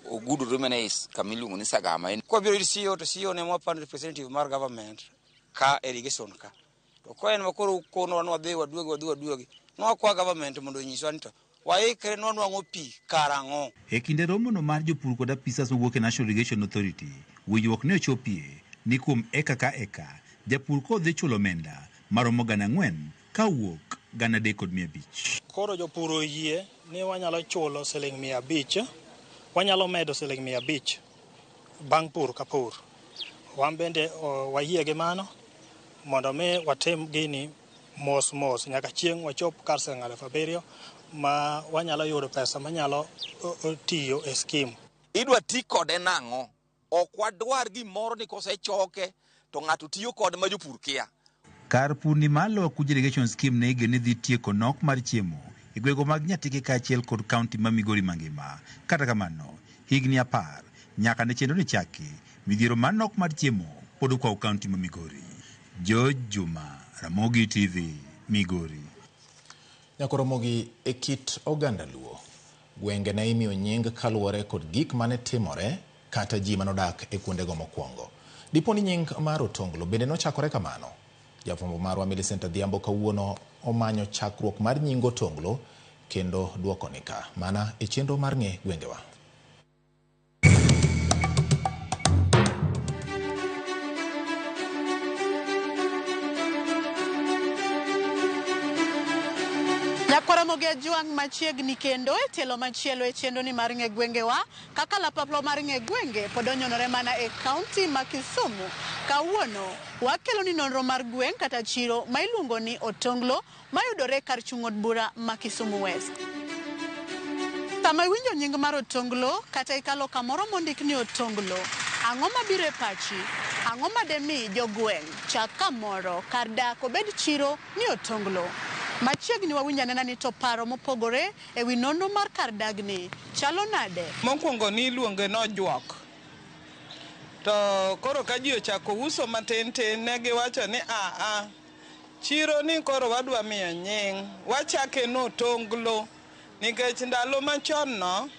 ogudore mana e kama iluongo ni Sagama. Kwabiro ir CEO to CEO ne mwapando representative mar government ka irrigation ka. To ka en makoro ukonowa ni wadhi waduogi wadhi waduogi, nwakwa government mondo onyiswa ni to waikre nwanwang'o pi karang'o. E kinde romono mar jopur kod apisas mowuok e National Irrigation Authority, winjruok ne ochopie ni kuom eka ka eka, japur kodhi chulo omenda maromo 4,000 ka owuok 3,500. Koro jopur oyie ni wanyalo chulo siling 500, wanyalo medo siling 500 bang' pur ka pur. Wan bende wayie gi mano mondo mi watim gini mos mos nyaka chieng' wachop kar siling 7,000 ma wanyalo yudo pesa manyalo tiyo e scheme. Idwa ti kode nang'o? Ok wadwar gimoro ni kosechoke to ng'ato tiyo kode ma jopur kia. Kar purni mar Lower Kuja Irrigation Scheme ne igeno ni dhi tieko nok mar chiemo e gwenge mag Nyatike kaachiel kod kaunti ma Migori mangima. Kata kamano, higni 10 nyaka ne chenro ni chaki, midhiero mar nok mar chiemo pod okwawo kaunti ma Migori. George Juma, Ramogi TV, Migori. Nyakoromogi e kit oganda Luo. Gwenge ne imiyo nying kaluwore kod gik mane timore kata ji manodak e kuondego mokwongo. Dipo ni nying mar Otonglo bende nochakore kamano. Jafwambo marwa Millicent Adhiambo kawuono omanyo chakruok mar nying Otonglo kendo duoko ni ka mana e chenro mar ng'e gwengewa. Nyakwaramogi Ajwang' machiegni kendo e tielo machielo e chenro ni mar ng'e gwengewa kaka lapaplo mar ng'e gwenge pod onyonore mana e kaunti ma Kisumu. Kawuono wakelo ni nonro mar gweng' kata chiro ma iluongo ni Otonglo mayudore kar chung' od bura ma Kisumu West. Sama iwinjo nying mar Otonglo kata ikalo kamoro mondik ni Otonglo, ang'o mabiro e pachi? Ang'o mademi jogweng' chak kamoro kar dak obed chiro ni Otonglo? Machiegni wawinjo anena ni to paro mopogore e wi nonro mar kar dagni chalo nade? Mokwongo ni iluonge ni ojuok. To koro ka ji ochako uso matin tin, ne giwacho ni aa, chiro ni koro wadwa miyo nying, wachake ni Otonglo, nikech ndalo machon no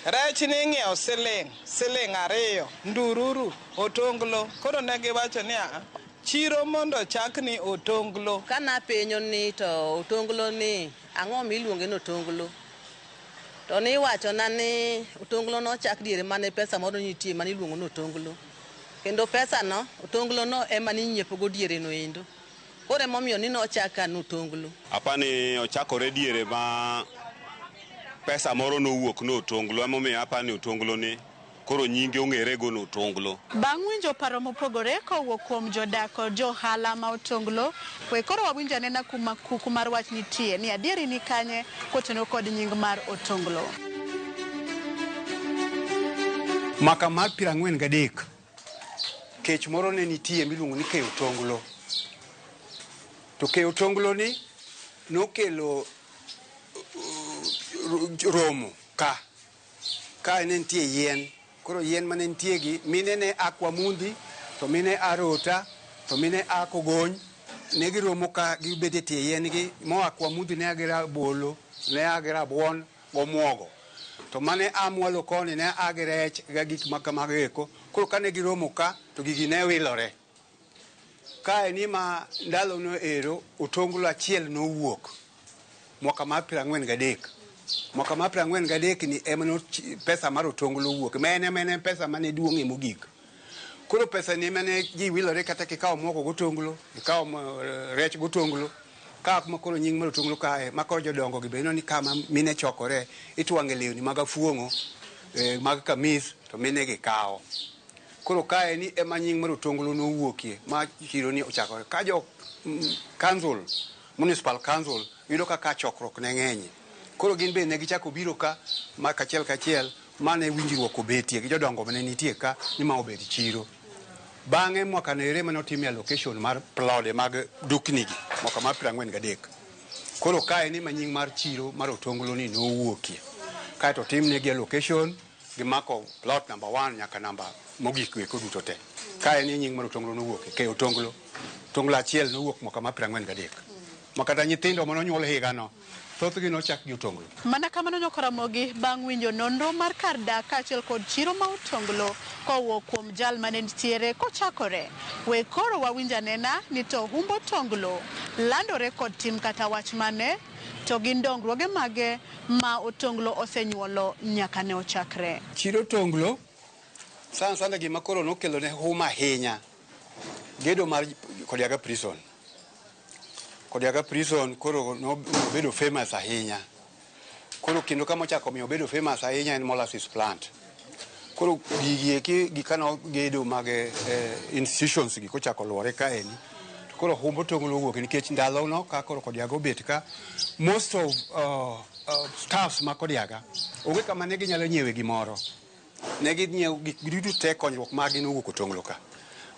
rech ni ing'iewo siling, siling 2, ndururu, Otonglo. Koro ne giwacho ni aa, chiro mondo ochak ni Otonglo. Kana penjo ni to Otonglo ni ang'o miluonge ni Otonglo? To niwachona ni Otonglo nochak diere mane pesa moro nitie mane iluongo ni Otonglo. Kendo pesa no, Otonglo no ema ninyiepo go diere no endo. Koro emomiyo ni nochak ka ni Otonglo. Apani ochakore diere ma pesa moro nowuok no Otonglo, emomiyo apani Otonglo ni koro nyinge ong'ere go no Otonglo. Bang' winjo paro mopogore kowuok kuom jodak kod johala ma Otonglo, we koro wawinj anena kuma kuku mar wach nitie ni adieri ni kanye kotenore kod nying mar Otonglo. Mwaka mar 43 kech moro ne nitie miluongo ni keyo otonglo. To keyo otonglo ni nokelo romo ka. Ka ne nitie yien. Koro yien mane nitie gi mine ne a Kwamundhi, to mine a Rota, to mine a Kogony. Ne giromo ka gibet e tie yien gi. Moa Kwamundhi ne a gi rabolo, ne a gi rabuon gomuogo. To mane a mwalo koni ne a gi rech ga gik ma kamago eko. Koro kane giromo ka, to gigi ne wilore. Kae ni ma ndalono ero, otonglo achiel nowuok. Mwaka mar 43. Mwaka mar 43 ni ema no pesa mar otonglo owuok. Ma en ema en pesa mane duong'ie mogik. Koro pesa ni ema ne ji wilore kata kikawo mogo gotonglo, ikawo rech gotonglo. Ka kuma koro nying mar otonglo kae, ma koro jodongo gi be ineno ni kama mine chokore, itwang'e lewni mag afuong'o, mag kamis, to mine gi kawo. Koro kae ni ema nying mar otonglo nowuokie, ma chiro ni ochakore. Ka jo council, municipal council, yudo kaka chokruok ne ng'enye. Koro gin be ne gichako biro ka, ma kachiel kachiel, mane winjruok obetie gi jodongo mane nitie ka, ni ma obed chiro. Bang'e mwaka no ere mane otimie allocation mar plode mag dukni gi, mwaka mar 43. Koro kae ni ma nying mar chiro mar otonglo ni nowuokie. Kaeto otimnegi allocation, gimako plot number 1 nyaka namba mogik weko duto te. Kae ni nying mar otonglo nowuokie, ke otonglo. Otonglo achiel nowuok mwaka mar 43. Ma kata nyithindo manonyuol higano, thothgi nochak gi otonglo. Mana kamano nyokoramogi bang' winjo nonro mar kar dak kaachiel kod chiro ma Otonglo kowuok kuom jal mane nitiere kochakore. We koro wawinj anena ni to humb Otonglo landore kod tim kata wach mane, to gin dongruoge mage ma Otonglo osenyuolo nyaka ne ochakre. Chiro Otonglo sana sana gima koro nokelo ne huma ahinya, gedo mar Kodiaga Prison. Kodiaga Prison koro nobedo famous ahinya. Koro kendo kama ochako miyo obedo famous ahinya en molasses plant. Koro gigi eki gikano gedo mag institutions gi kochako luore kaeni. To koro humb Otonglo owuok nikech ndalo no ka koro Kodiaga obet ka, most of staffs ma Kodiaga onge kama ne ginyalo nyiewe gimoro. Ne ginyiewo gik duto te, konyruok margi nowuok Otonglo ka.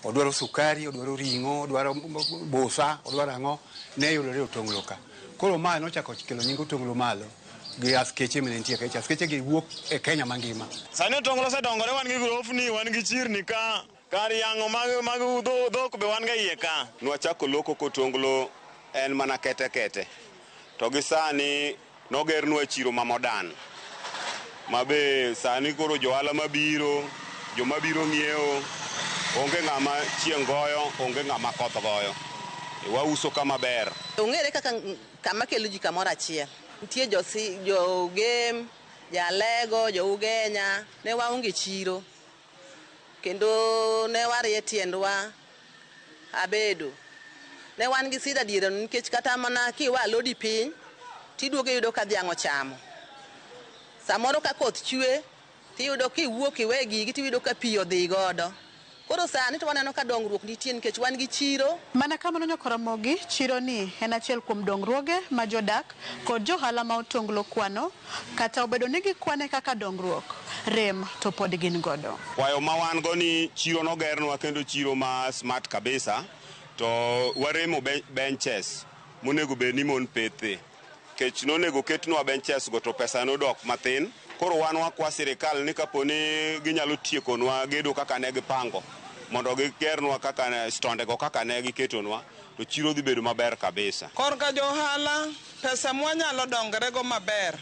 Odwaro sukari, odwaro ring'o, odwaro busa, odwaro ang'o, ne yudore Otonglo ka. Koro ma nochako kelo nying Otonglo malo gi askeche mane nitie nikech askeche gi wuok e Kenya mangima. Sani Otonglo osedongore, wan gi grofni, wan gi chirni ka, kar yang'o mag dhok be wan ga iye ka. Nwachako loko kotonglo en mana kete kete. To gi sani nogernwa chiro ma modern. Ma be sani koro johala mabiro, joma biro ng'iewo, onge ng'ama chieng' goyo, onge ng'ama koth goyo. Wauso kama ber. Ong'ere kaka kama kelo ji kamoro achiel. Nitie jo Gem, Jalego, jo Ugenya, ne waonge chiro. Kendo ne warie tiendwa abedo. Ne wan gi sida diere nikech kata mana kiwa alodi piny, tiduogo iyudo ka dhiang' ochamo. Samoro ka koth chwe, tiyudo kiwuok iwe gigi tiyudo ka pi odhi godo. Koro sani to waneno ka dongruok nitie nikech wan gi chiro. Mana kamano nyokoramogi, chiro ni en achiel kuom dongruoge ma jodak kod johala ma Otonglo kwano, kata obedo ni gikwane kaka dongruok, rem to pod gin godo. Kwayo ma wan go ni chiro nogernwa kendo chiro ma smart kabisa, to waremo benches monego bed ni mon pethe. Kech nonego ketnwa benches go to pesa nodok mathin. Koro wan wakwa sirikal ni kapo ni ginyalo tiekonwa gedo kaka ne gipango mondo gigernwa kaka stondego kaka ne giketonwa, to chiro dhi bedo maber kabisa. Korka johala, pesa mwanyalo dongorego maber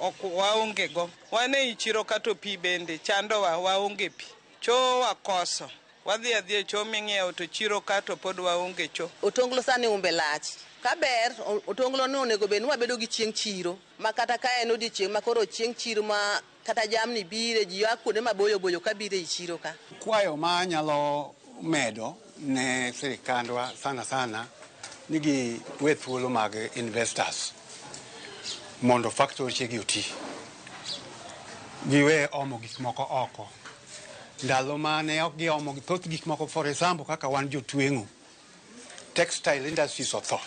ok waonge go. Wan ei chiro kato pi bende chandowa, waonge pi. Choo wakoso. Wadhi adhiya e choo ming'iewo to chiro ka to pod waonge choo. Otonglo sani umbe lach. Ka ber, otonglo ni onego bed ni wabedo gi chieng' chiro. Ma kata ka en odiochieng' ma koro chieng' chiro ma kata jamni bire, ji a kuonde maboyo boyo ka bire e chiro ka. Kwayo ma anyalo medo ne sirikandwa sana sana ni gi we thuolo mag investors mondo factory gi oti. Giwe omo gik moko oko. Ndalo mane ok giomo thoth gik moko, for example kaka wan jotweng'o, textile industries otho.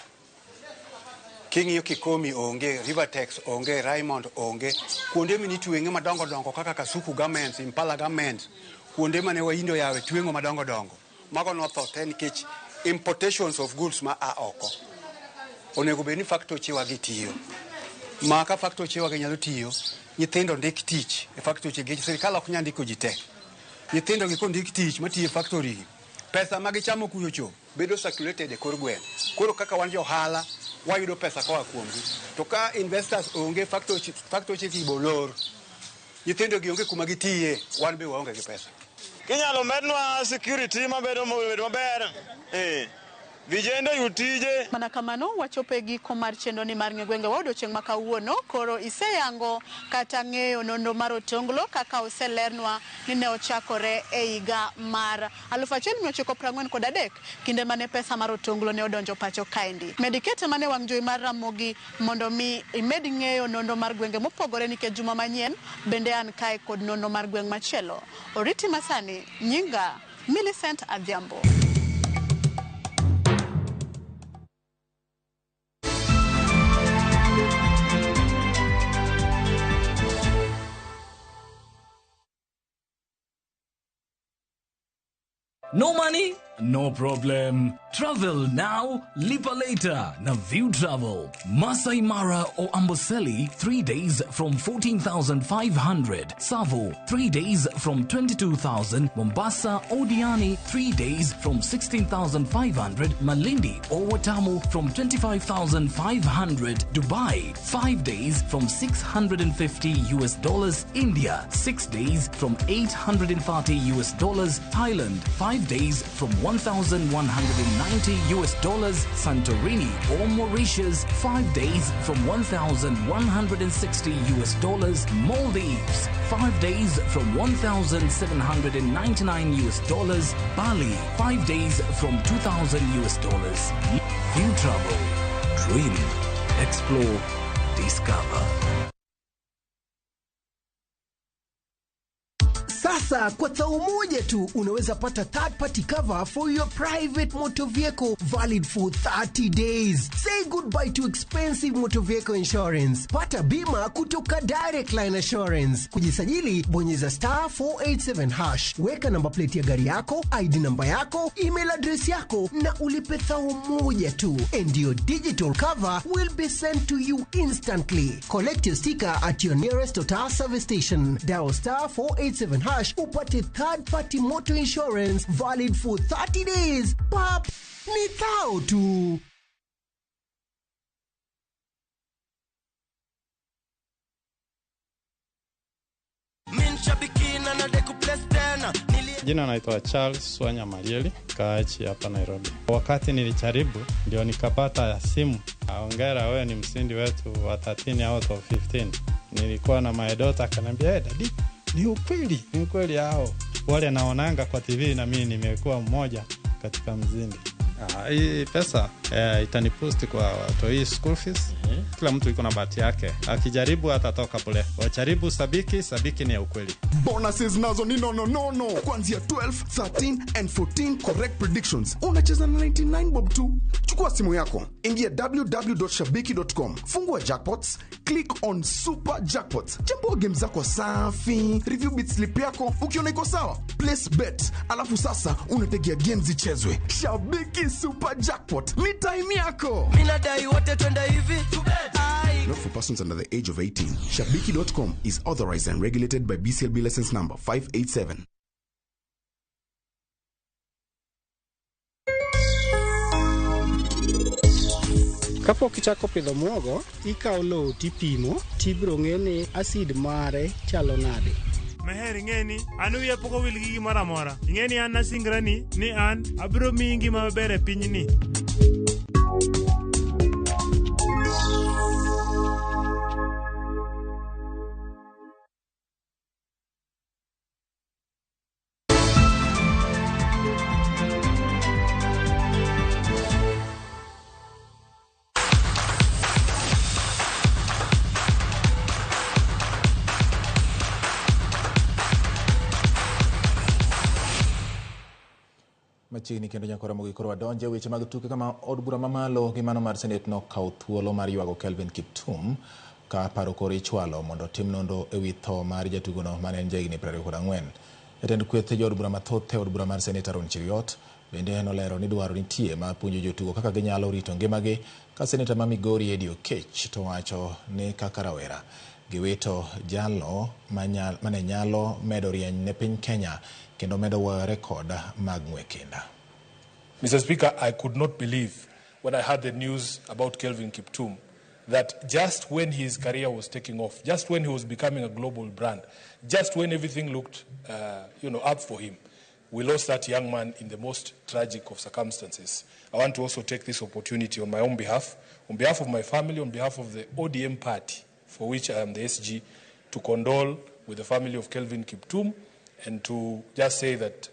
King'iyo Kikomi onge, Rivertex onge, Raymond onge, kuonde minitweng'e madongo dongo kaka Kasuku Garments, Impala Garments, kuonde mane Wahindi oyawe tweng'o madongo dongo. Mago notho te nikech importations of goods ma a oko. Onego bed ni factory wa gi tiyo. Ma ka factory wa gi nyalo tiyo, nyithindo ndik tich e factory gi, sirikal ok nyal ndiko ji te. Nyithindo gi kondik tich matiyo e factory gi, pesa ma gichamo kucho cho bedo circulated e kor gweng'. Koro kaka wan jo ohala, wayudo pesa koa kuomgi. To ka investors onge, factory gi bolor. Nyithindo gi onge kuma gitiye, wan be waonge gi pesa. Kinyalo mednwa security mabedo maber. Vijende yud tije. Mana kamano wachopo e giko mar chenro ni mar Ng'e Gwenge wa odiochieng' ma kawuono. Koro iseyango kata ng'eyo nonro mar Otonglo kaka oselernwa ni ne ochakore e higa mar 1943 kinde mane pesa mar Otonglo ne odonjo pacho kaendi. Med ikete mane wang' jowi mar Ramogi mondo mi imed ng'eyo nonro mar gwenge mopogore nikech juma manyien bende an kae kod nonro mar gweng' machielo. Oriti masani, nyinga Millicent Adhiambo. No money? No problem. Travel now, lipa later. Na View Travel. Masai Mara or Amboseli, 3 days from 14,500. Savo, 3 days from 22,000. Mombasa or Diani, 3 days from 16,500. Malindi or Watamu from 25,500. Dubai, 5 days from $650 US. India, 6 days from $830 US. Thailand, 5 days from $1,190 US. Santorini or Mauritius, 5 days from $1,160 US. Maldives, 5 days from $1,799 US. Bali, 5 days from $2,000 US. View Travel. Dream, explore, discover. Sasa kwa tao moja tu unaweza pata third party cover for your private motor vehicle valid for 30 days. Say goodbye to expensive motor vehicle insurance. Pata bima kutoka Direct Line Assurance. Kujisajili, bonyeza star 487 hash. Weka namba plate ya gari yako, ID namba yako, email address yako na ulipe thao moja tu. And your digital cover will be sent to you instantly. Collect your sticker at your nearest Total service station. Dial star 487 hash upate third party motor insurance valid for 30 days. Pap, ni thao tu. Jina naitwa Charles Wanya Malieli, kaachi hapa Nairobi. Wakati nilijaribu ndio nikapata simu, hongera, wewe ni mshindi wetu wa 13 out of 15. Nilikuwa na my daughter akaniambia, hey, daddy, ni ukweli hao wale naonanga kwa TV na mimi nimekuwa mmoja katika mzindi. Hii pesa itanipost kwa watoi school fees. Kila mtu iko na bahati yake, akijaribu atatoka pole. Wajaribu Sabiki, Sabiki ni ya ukweli. Bonuses nazo ni nono kuanzia 12, 13 and 14 correct predictions. Unacheza na 99 bob tu. Chukua simu yako, ingia www.shabiki.com, fungua jackpots, click on super jackpots, chambua game zako safi, review bit slip yako, ukiona iko sawa, place bet, alafu sasa unategea games zichezwe. Shabiki Super Jackpot ni time yako. Mimi nadai wote twende hivi. Not for persons under the age of 18. Shabiki.com is authorized and regulated by BCLB license number 587. Kapok ichako pidho muogo, ikawo lowo tipimo tibiro ng'e ni asid mare chalo nade. Meher ing'e ni an wiya pok owil gi gimoro amora. Ing'e ni an nasingrani ni an abiro miyi ngima maber e pinyni. Machiegni kendo nyaka Ramogi koro wadonje weche mag tuke kama od bura mamalo gi mano mar Senate nokawo thuolo mar ywago Kelvin Kiptum ka paro koro ichwalo mondo otim nonro ewi tho mar jatugono mane en jahigni 24. Jatend kweth jood bura mathoth e od bura mar Senate Aaron Cheruiyot bende nolero ni dwaro nitie mar puonjo jotugo kaka ginyalo rito ngimagi ka seneta ma Migori Eddie Oketch to wacho ni kaka rawera giwito jalno mane nyalo medo rieny ne piny Kenya kendo medo woyo rekod mag ng'we kinda. Mr. Speaker, I could not believe when I heard the news about Kelvin Kiptum that just when his career was taking off, just when he was becoming a global brand, just when everything looked up for him, we lost that young man in the most tragic of circumstances. I want to also take this opportunity on my own behalf, on behalf of my family, on behalf of the ODM party, for which I am the SG, to condole with the family of Kelvin Kiptum and to just say that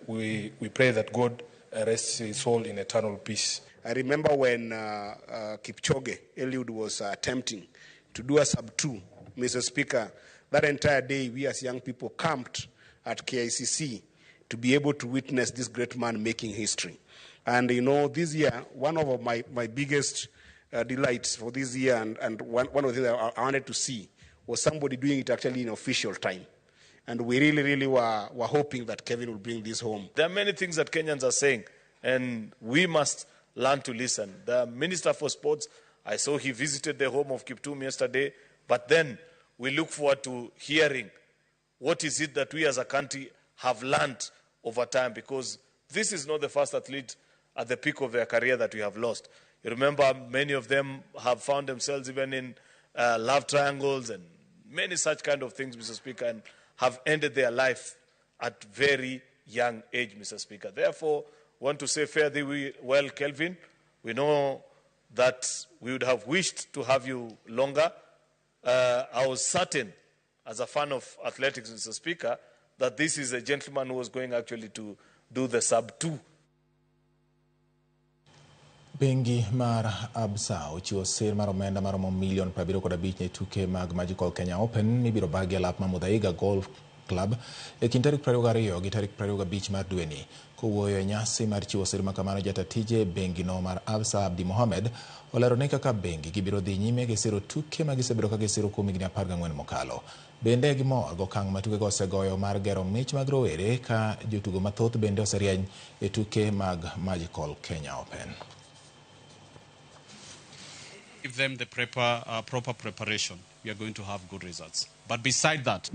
we pray that God rests his soul in eternal peace. I remember when Kipchoge Eliud was attempting to do a sub-2, Mr. Speaker, that entire day we as young people camped at KICC to be able to witness this great man making history. And you know, this year, one of my biggest delights for this year and one of the things I wanted to see was somebody doing it actually in official time. And we really, really were hoping that Kevin would bring this home. There are many things that Kenyans are saying, and we must learn to listen. The Minister for Sports, I saw he visited the home of Kiptum yesterday, but then we look forward to hearing what is it that we as a country have learned over time, because this is not the first athlete at the peak of their career that we have lost. You remember many of them have found themselves even in love triangles and many such kind of things, Mr. Speaker, and have ended their life at very young age, Mr. Speaker. Therefore, want to say fare thee well, Kelvin. We know that we would have wished to have you longer. I was certain, as a fan of athletics, Mr. Speaker, that this is a gentleman who was going actually to do the sub-2. Bengi mar Absa ochiwo sir mar omenda maromo milion 75 ne tuke mag Magical Kenya Open mibiro bagi e lap ma Muthaiga Golf Club e kind tarik 22 gi tarik 25 mar dweni. Kowuoyo e nyasi mar chiwo sir makamano, jata tije bengi no mar Absa Abdi Mohamed olero ni kaka bengi gibiro dhi nyime gi siro tuke ma gisebedo ka gisiro kuom higni 14 mokalo. Bende gimor gi okang' ma tukego osegoyo mar gero mich mag rowere ka jotugo mathoth bende oserieny e tuke mag Magical Kenya Open. Give them the proper preparation, we are going to have good results. But beside that,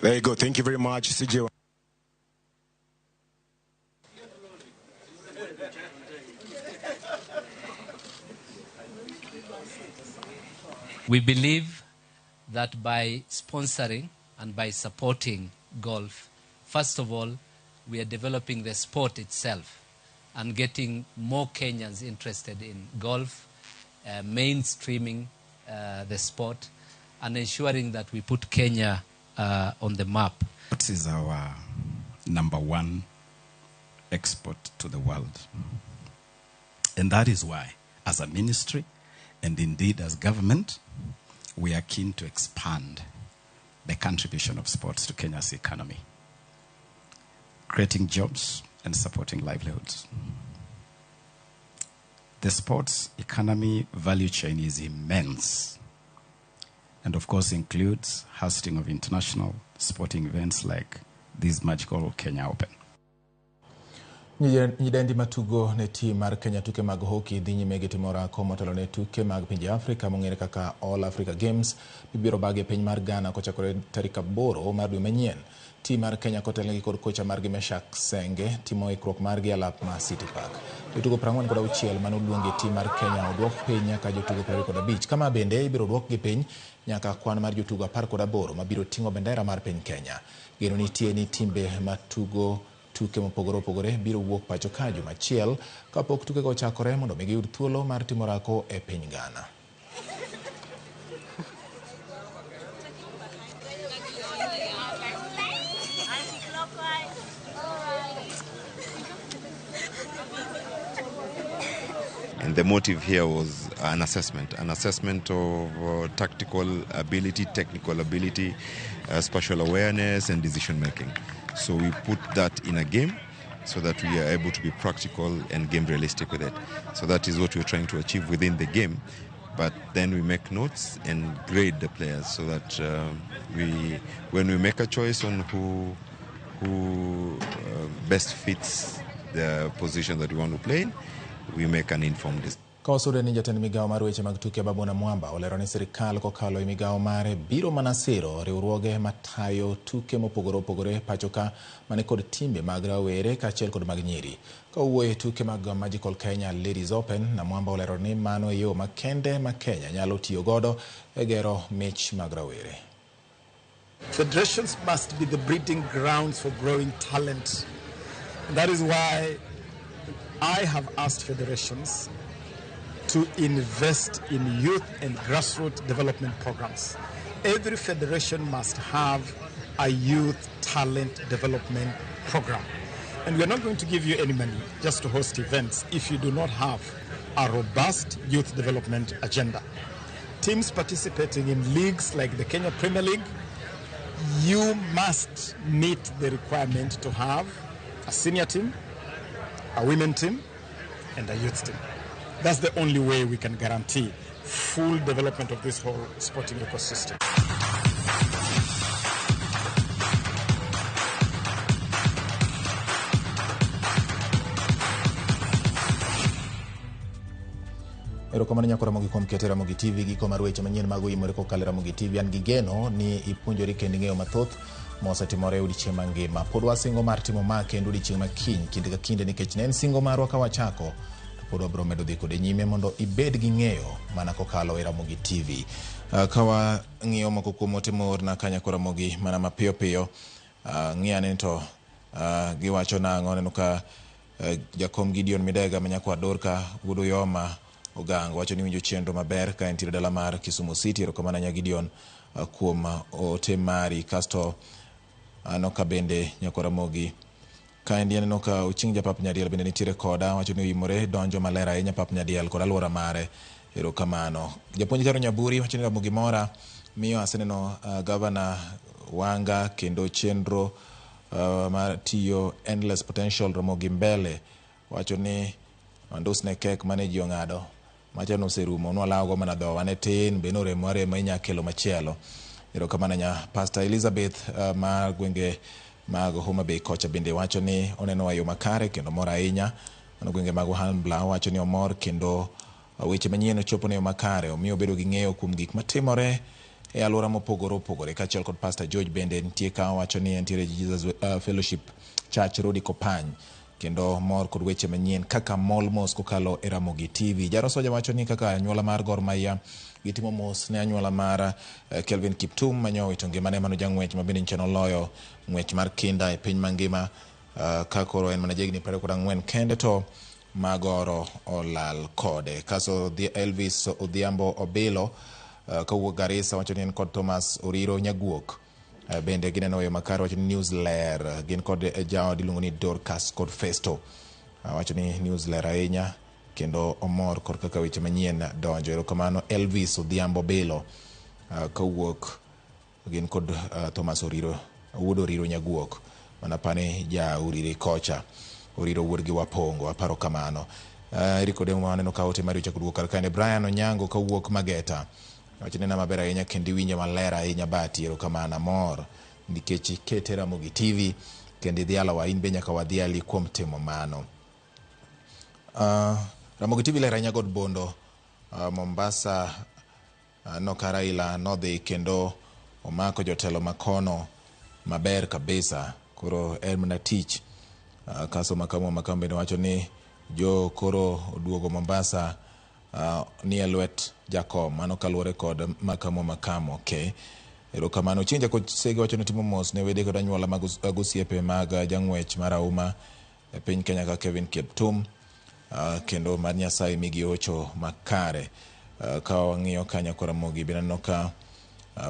there you go. Thank you very much, CJ. We believe that by sponsoring and by supporting golf, first of all, we are developing the sport itself and getting more Kenyans interested in golf, mainstreaming the sport, and ensuring that we put Kenya on the map. What is our number one export to the world? And that is why, as a ministry, and indeed as government, we are keen to expand the contribution of sports to Kenya's economy, creating jobs and supporting livelihoods. The sports economy value chain is immense and of course includes hosting of international sporting events like this Magical Kenya Open. Nyidendi matugo ne tim mar Kenya tuke mag hockey dhi nyime gi timo orako motelo ne tuke mag pinje Afrika mong'ere kaka All Africa Games mibiro bagi e piny mar Ghana kochakore tarik 8 mar dwe manyien. Tim mar Kenya kotelnegi kod kocha margi Meshack Senge timo ikruok margi e alap ma City Park. Jotugo 46 mane oluongi e tim mar Kenya oduok piny nyaka jotugo 25. Kama bende ibiro duokgi piny nyaka kwan mar jotugo 18 mabiro ting'o bendera mar piny Kenya. Geno nitie ni timbe matugo tuke mopogore opogore biro wuok pacho ka juma achiel kapok tukego ochakore mondo mi giyud thuolo mar timo orako e piny Ghana. And the motive here was an assessment of tactical ability, technical ability, spatial awareness, and decision making. So we put that in a game so that we are able to be practical and game realistic with it. So that is what we're trying to achieve within the game. But then we make notes and grade the players so that when we make a choice on who best fits the position that we want to play in, we make an informed decision. Ka wasudo ni jatend migawo mar weche mag tuke Babu Namwamba olero ni sirikal kokalo e migawo mare biro mana siro riwruoge matayo tuke mopogore opogore pacho ka mane kod timbe mag rawere kaachiel kod mag nyiri. Ka owuoyo e tuke mag Magical Kenya Ladies Open, Namwamba olero ni mano e yo makende ma Kenya nyalo tiyo godo e gero mich mag rawere. Federations must be the breeding grounds for growing talent. And that is why I have asked federations to invest in youth and grassroots development programs. Every federation must have a youth talent development program. And we are not going to give you any money just to host events if you do not have a robust youth development agenda. Teams participating in leagues like the Kenya Premier League, you must meet the requirement to have a senior team, a women team, and a youth team. That's the only way we can guarantee full development of this whole sporting ecosystem. Erokamano nyako Ramogi kuom keto Ramogi TV giko mar weche manyien mag oyimore kokalo e Ramogi TV. An gi geno ni ipuonjori kendo ing'eyo mathoth mosetimore e odiechieng' mangima. Pod wasingo mar timo ma kendo odiechieng' ma kiny kinde ka kinde nikech ne en singo marwa ka wachako to pod wabiro medo dhi kode nyime mondo ibed gi ng'eyo mana kokalo e Ramogi TV. Ka wang'iyo moko kuom ote moorna ka nyako Ramogi mana mapiyo piyo, ng'i ane to giwacho nang'o. Aneno ka jakom Gideon Midega ma nyako Adorka wuod Uyoma Ogango wacho ni winjo chenro maber ka entiere dala mar Kisumu City. Erokamano nya Gideon kuom ote mari. Kasto aneno ka bende nyako Ramogi kaendi aneno ka Ochieng' Japap Nyadiel bende nitiere koda, wacho ni oimore donjo maler ahinya Pap Nyadiel kod alwora mare. Erokamano. Japuonj Caro Nyaburi wacho ni Ramogi mora miyo aseneno Gavana Wanga kendo chenro mar tiyo Endless Potential Ramogi mbele. Wacho ni mandusne kek mane ji ong'ado macha noserumo nwalawogo mana dhowa ne tin be noremo arema inya kelo machielo. Erokamano nya Pastor Elizabeth mar gwenge mag Homa Bay kocha bende wacho ni oneno wa yo makare kendo mor ahinya. Mano gwenge mag Ohangla wacho ni omor kendo weche manyien ochopo ne yo makare omiyo obedo gi ng'eyo kuom gik matimore e alwora mopogore opogore. Kaachiel kod Pastor George bende nitie ka wacho ni entiere Jesus Fellowship Church Rodi Kopany kendo mor kod weche manyien kaka mol mos kokalo e Ramogi TV. Jarosoja wacho ni kaka anyuola mar Gor Mahia gitimo mos ne anyuola mar Kelvin Kiptum manyo owito ngimane mano jang'wech ma bende nyocha noloyo ng'wech mar kinda e piny mangima ka koro en mana jahigni 24 kende to magoro olal kode. Kaso Elvis Odhiambo Obilo kawuok Garissa wacho ni en kod Thomas Oriro Nyaguok bende gineno yo makare wacho ni news ler gin kod jaod iluongo ni Dorcas kod Festo wacho ni news ler ahinya kendo omor kod kaka weche manyien donjo. Erokamano Elvis Odhiambo Bilo kawuok gin kod Thomas Oriro wuod Oriro Nyaguok mana pane ja Uriri kocha Oriro wuod gi Wapongo aparo kamano. Eric Odemo aneno ka ote mari ochako duogo kar kae. Brian Onyango kawuok Mageta wacho ni maber ahinya kendo iwinjo maler ahinya Bati. Erokamano amor nikech ikete Ramogi TV Kendo idhialowa in be nyaka wadhiali kuom timo mano. Ramogi TV ler ahinya god Bondo, Mombasa no ka Raila nodhi kendo omako jotelo makono maber kabisa. Koro en mana tich. Kaso makamu makamu bende wacho ni jo koro oduogo Mombasa ni e lwet jakom. Mano kaluwore kod makamu makamu. Okay. Erokamano. Chieng' Jakosege wacho ni timo mos ne wede kod anyuola mag osiepe mag jang'wech marahuma e piny Kenya ka Kevin Kiptum. Kendo mar Nyasaye migi hocho makare. Ka wang'iyo kanyo Ramogi bende aneno ka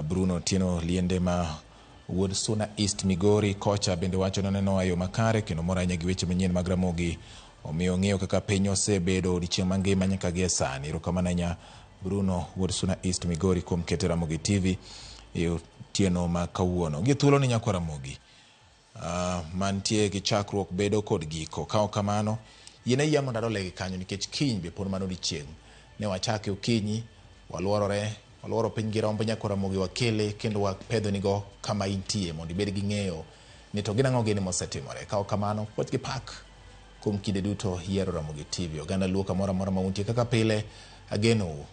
Bruno Otieno Liende ma wuod Suna East Migori kocha bende wacho ni oneno e yo makare kendo mor ahinya gi weche manyien mag Ramogi omiyo ong'eyo kaka piny osebedo odiochieng' mangima nyaka gi e sani. Erokamano ahinya Bruno wuod Suna East Migori kuom kete Ramogi TV e otieno ma kawuono. Gi thuolo ni nyakwa Ramogi mantie gi chakruok bedo kod giko. Ka ok kamano, yien ayie mondo adolegi kanyo nikech kiny be pod mano odiochieng'. Ne wachake okinyi, waluorore, waluoro piny gi rombo nyakwa Ramogi wakele kendo wapedhonigo kama intie mondo ibed gi ng'eyo ni to gin ang'o gini mosetimore. Ka ok kamano, puoch gi pak kuom kinde duto yiero Ramogi TV. Oganda Luo kamoro amora ma untie kaka pile, agenou.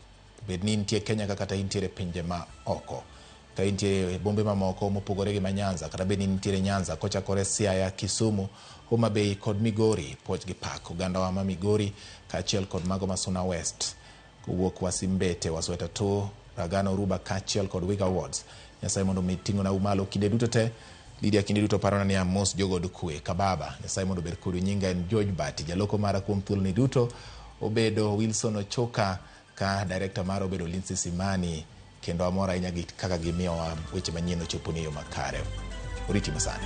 Bed ni intie Kenya ka kata intiere pinje ma oko. Ka intie bombe mamoko mopogore gi ma Nyanza, kata bed ni intiere Nyanza kochakore Siaya, Kisumu, Homa Bay kod Migori, puoch gi pak. Ogandawa ma Migori kaachiel kod mago ma Suna West, kowuok Wasimbete, Wasweta 2, Ragano, Ruba kaachiel kod Wiga Awards. Nyasaye mondo omi ting'ona malo kinde duto te. Lydia kinde duto parona ni amos jogod kwe kababa. Nyasaye mondo obed kodu. Nyinga en George Bati. Jaloko mara kuom thuoloni duto obedo Wilson Ochoka ka director mara obedo Lindsay Simani kendo amor ahinya gi kaka gimiyowa weche manyien ochoponi e yo makare. Oriti masani.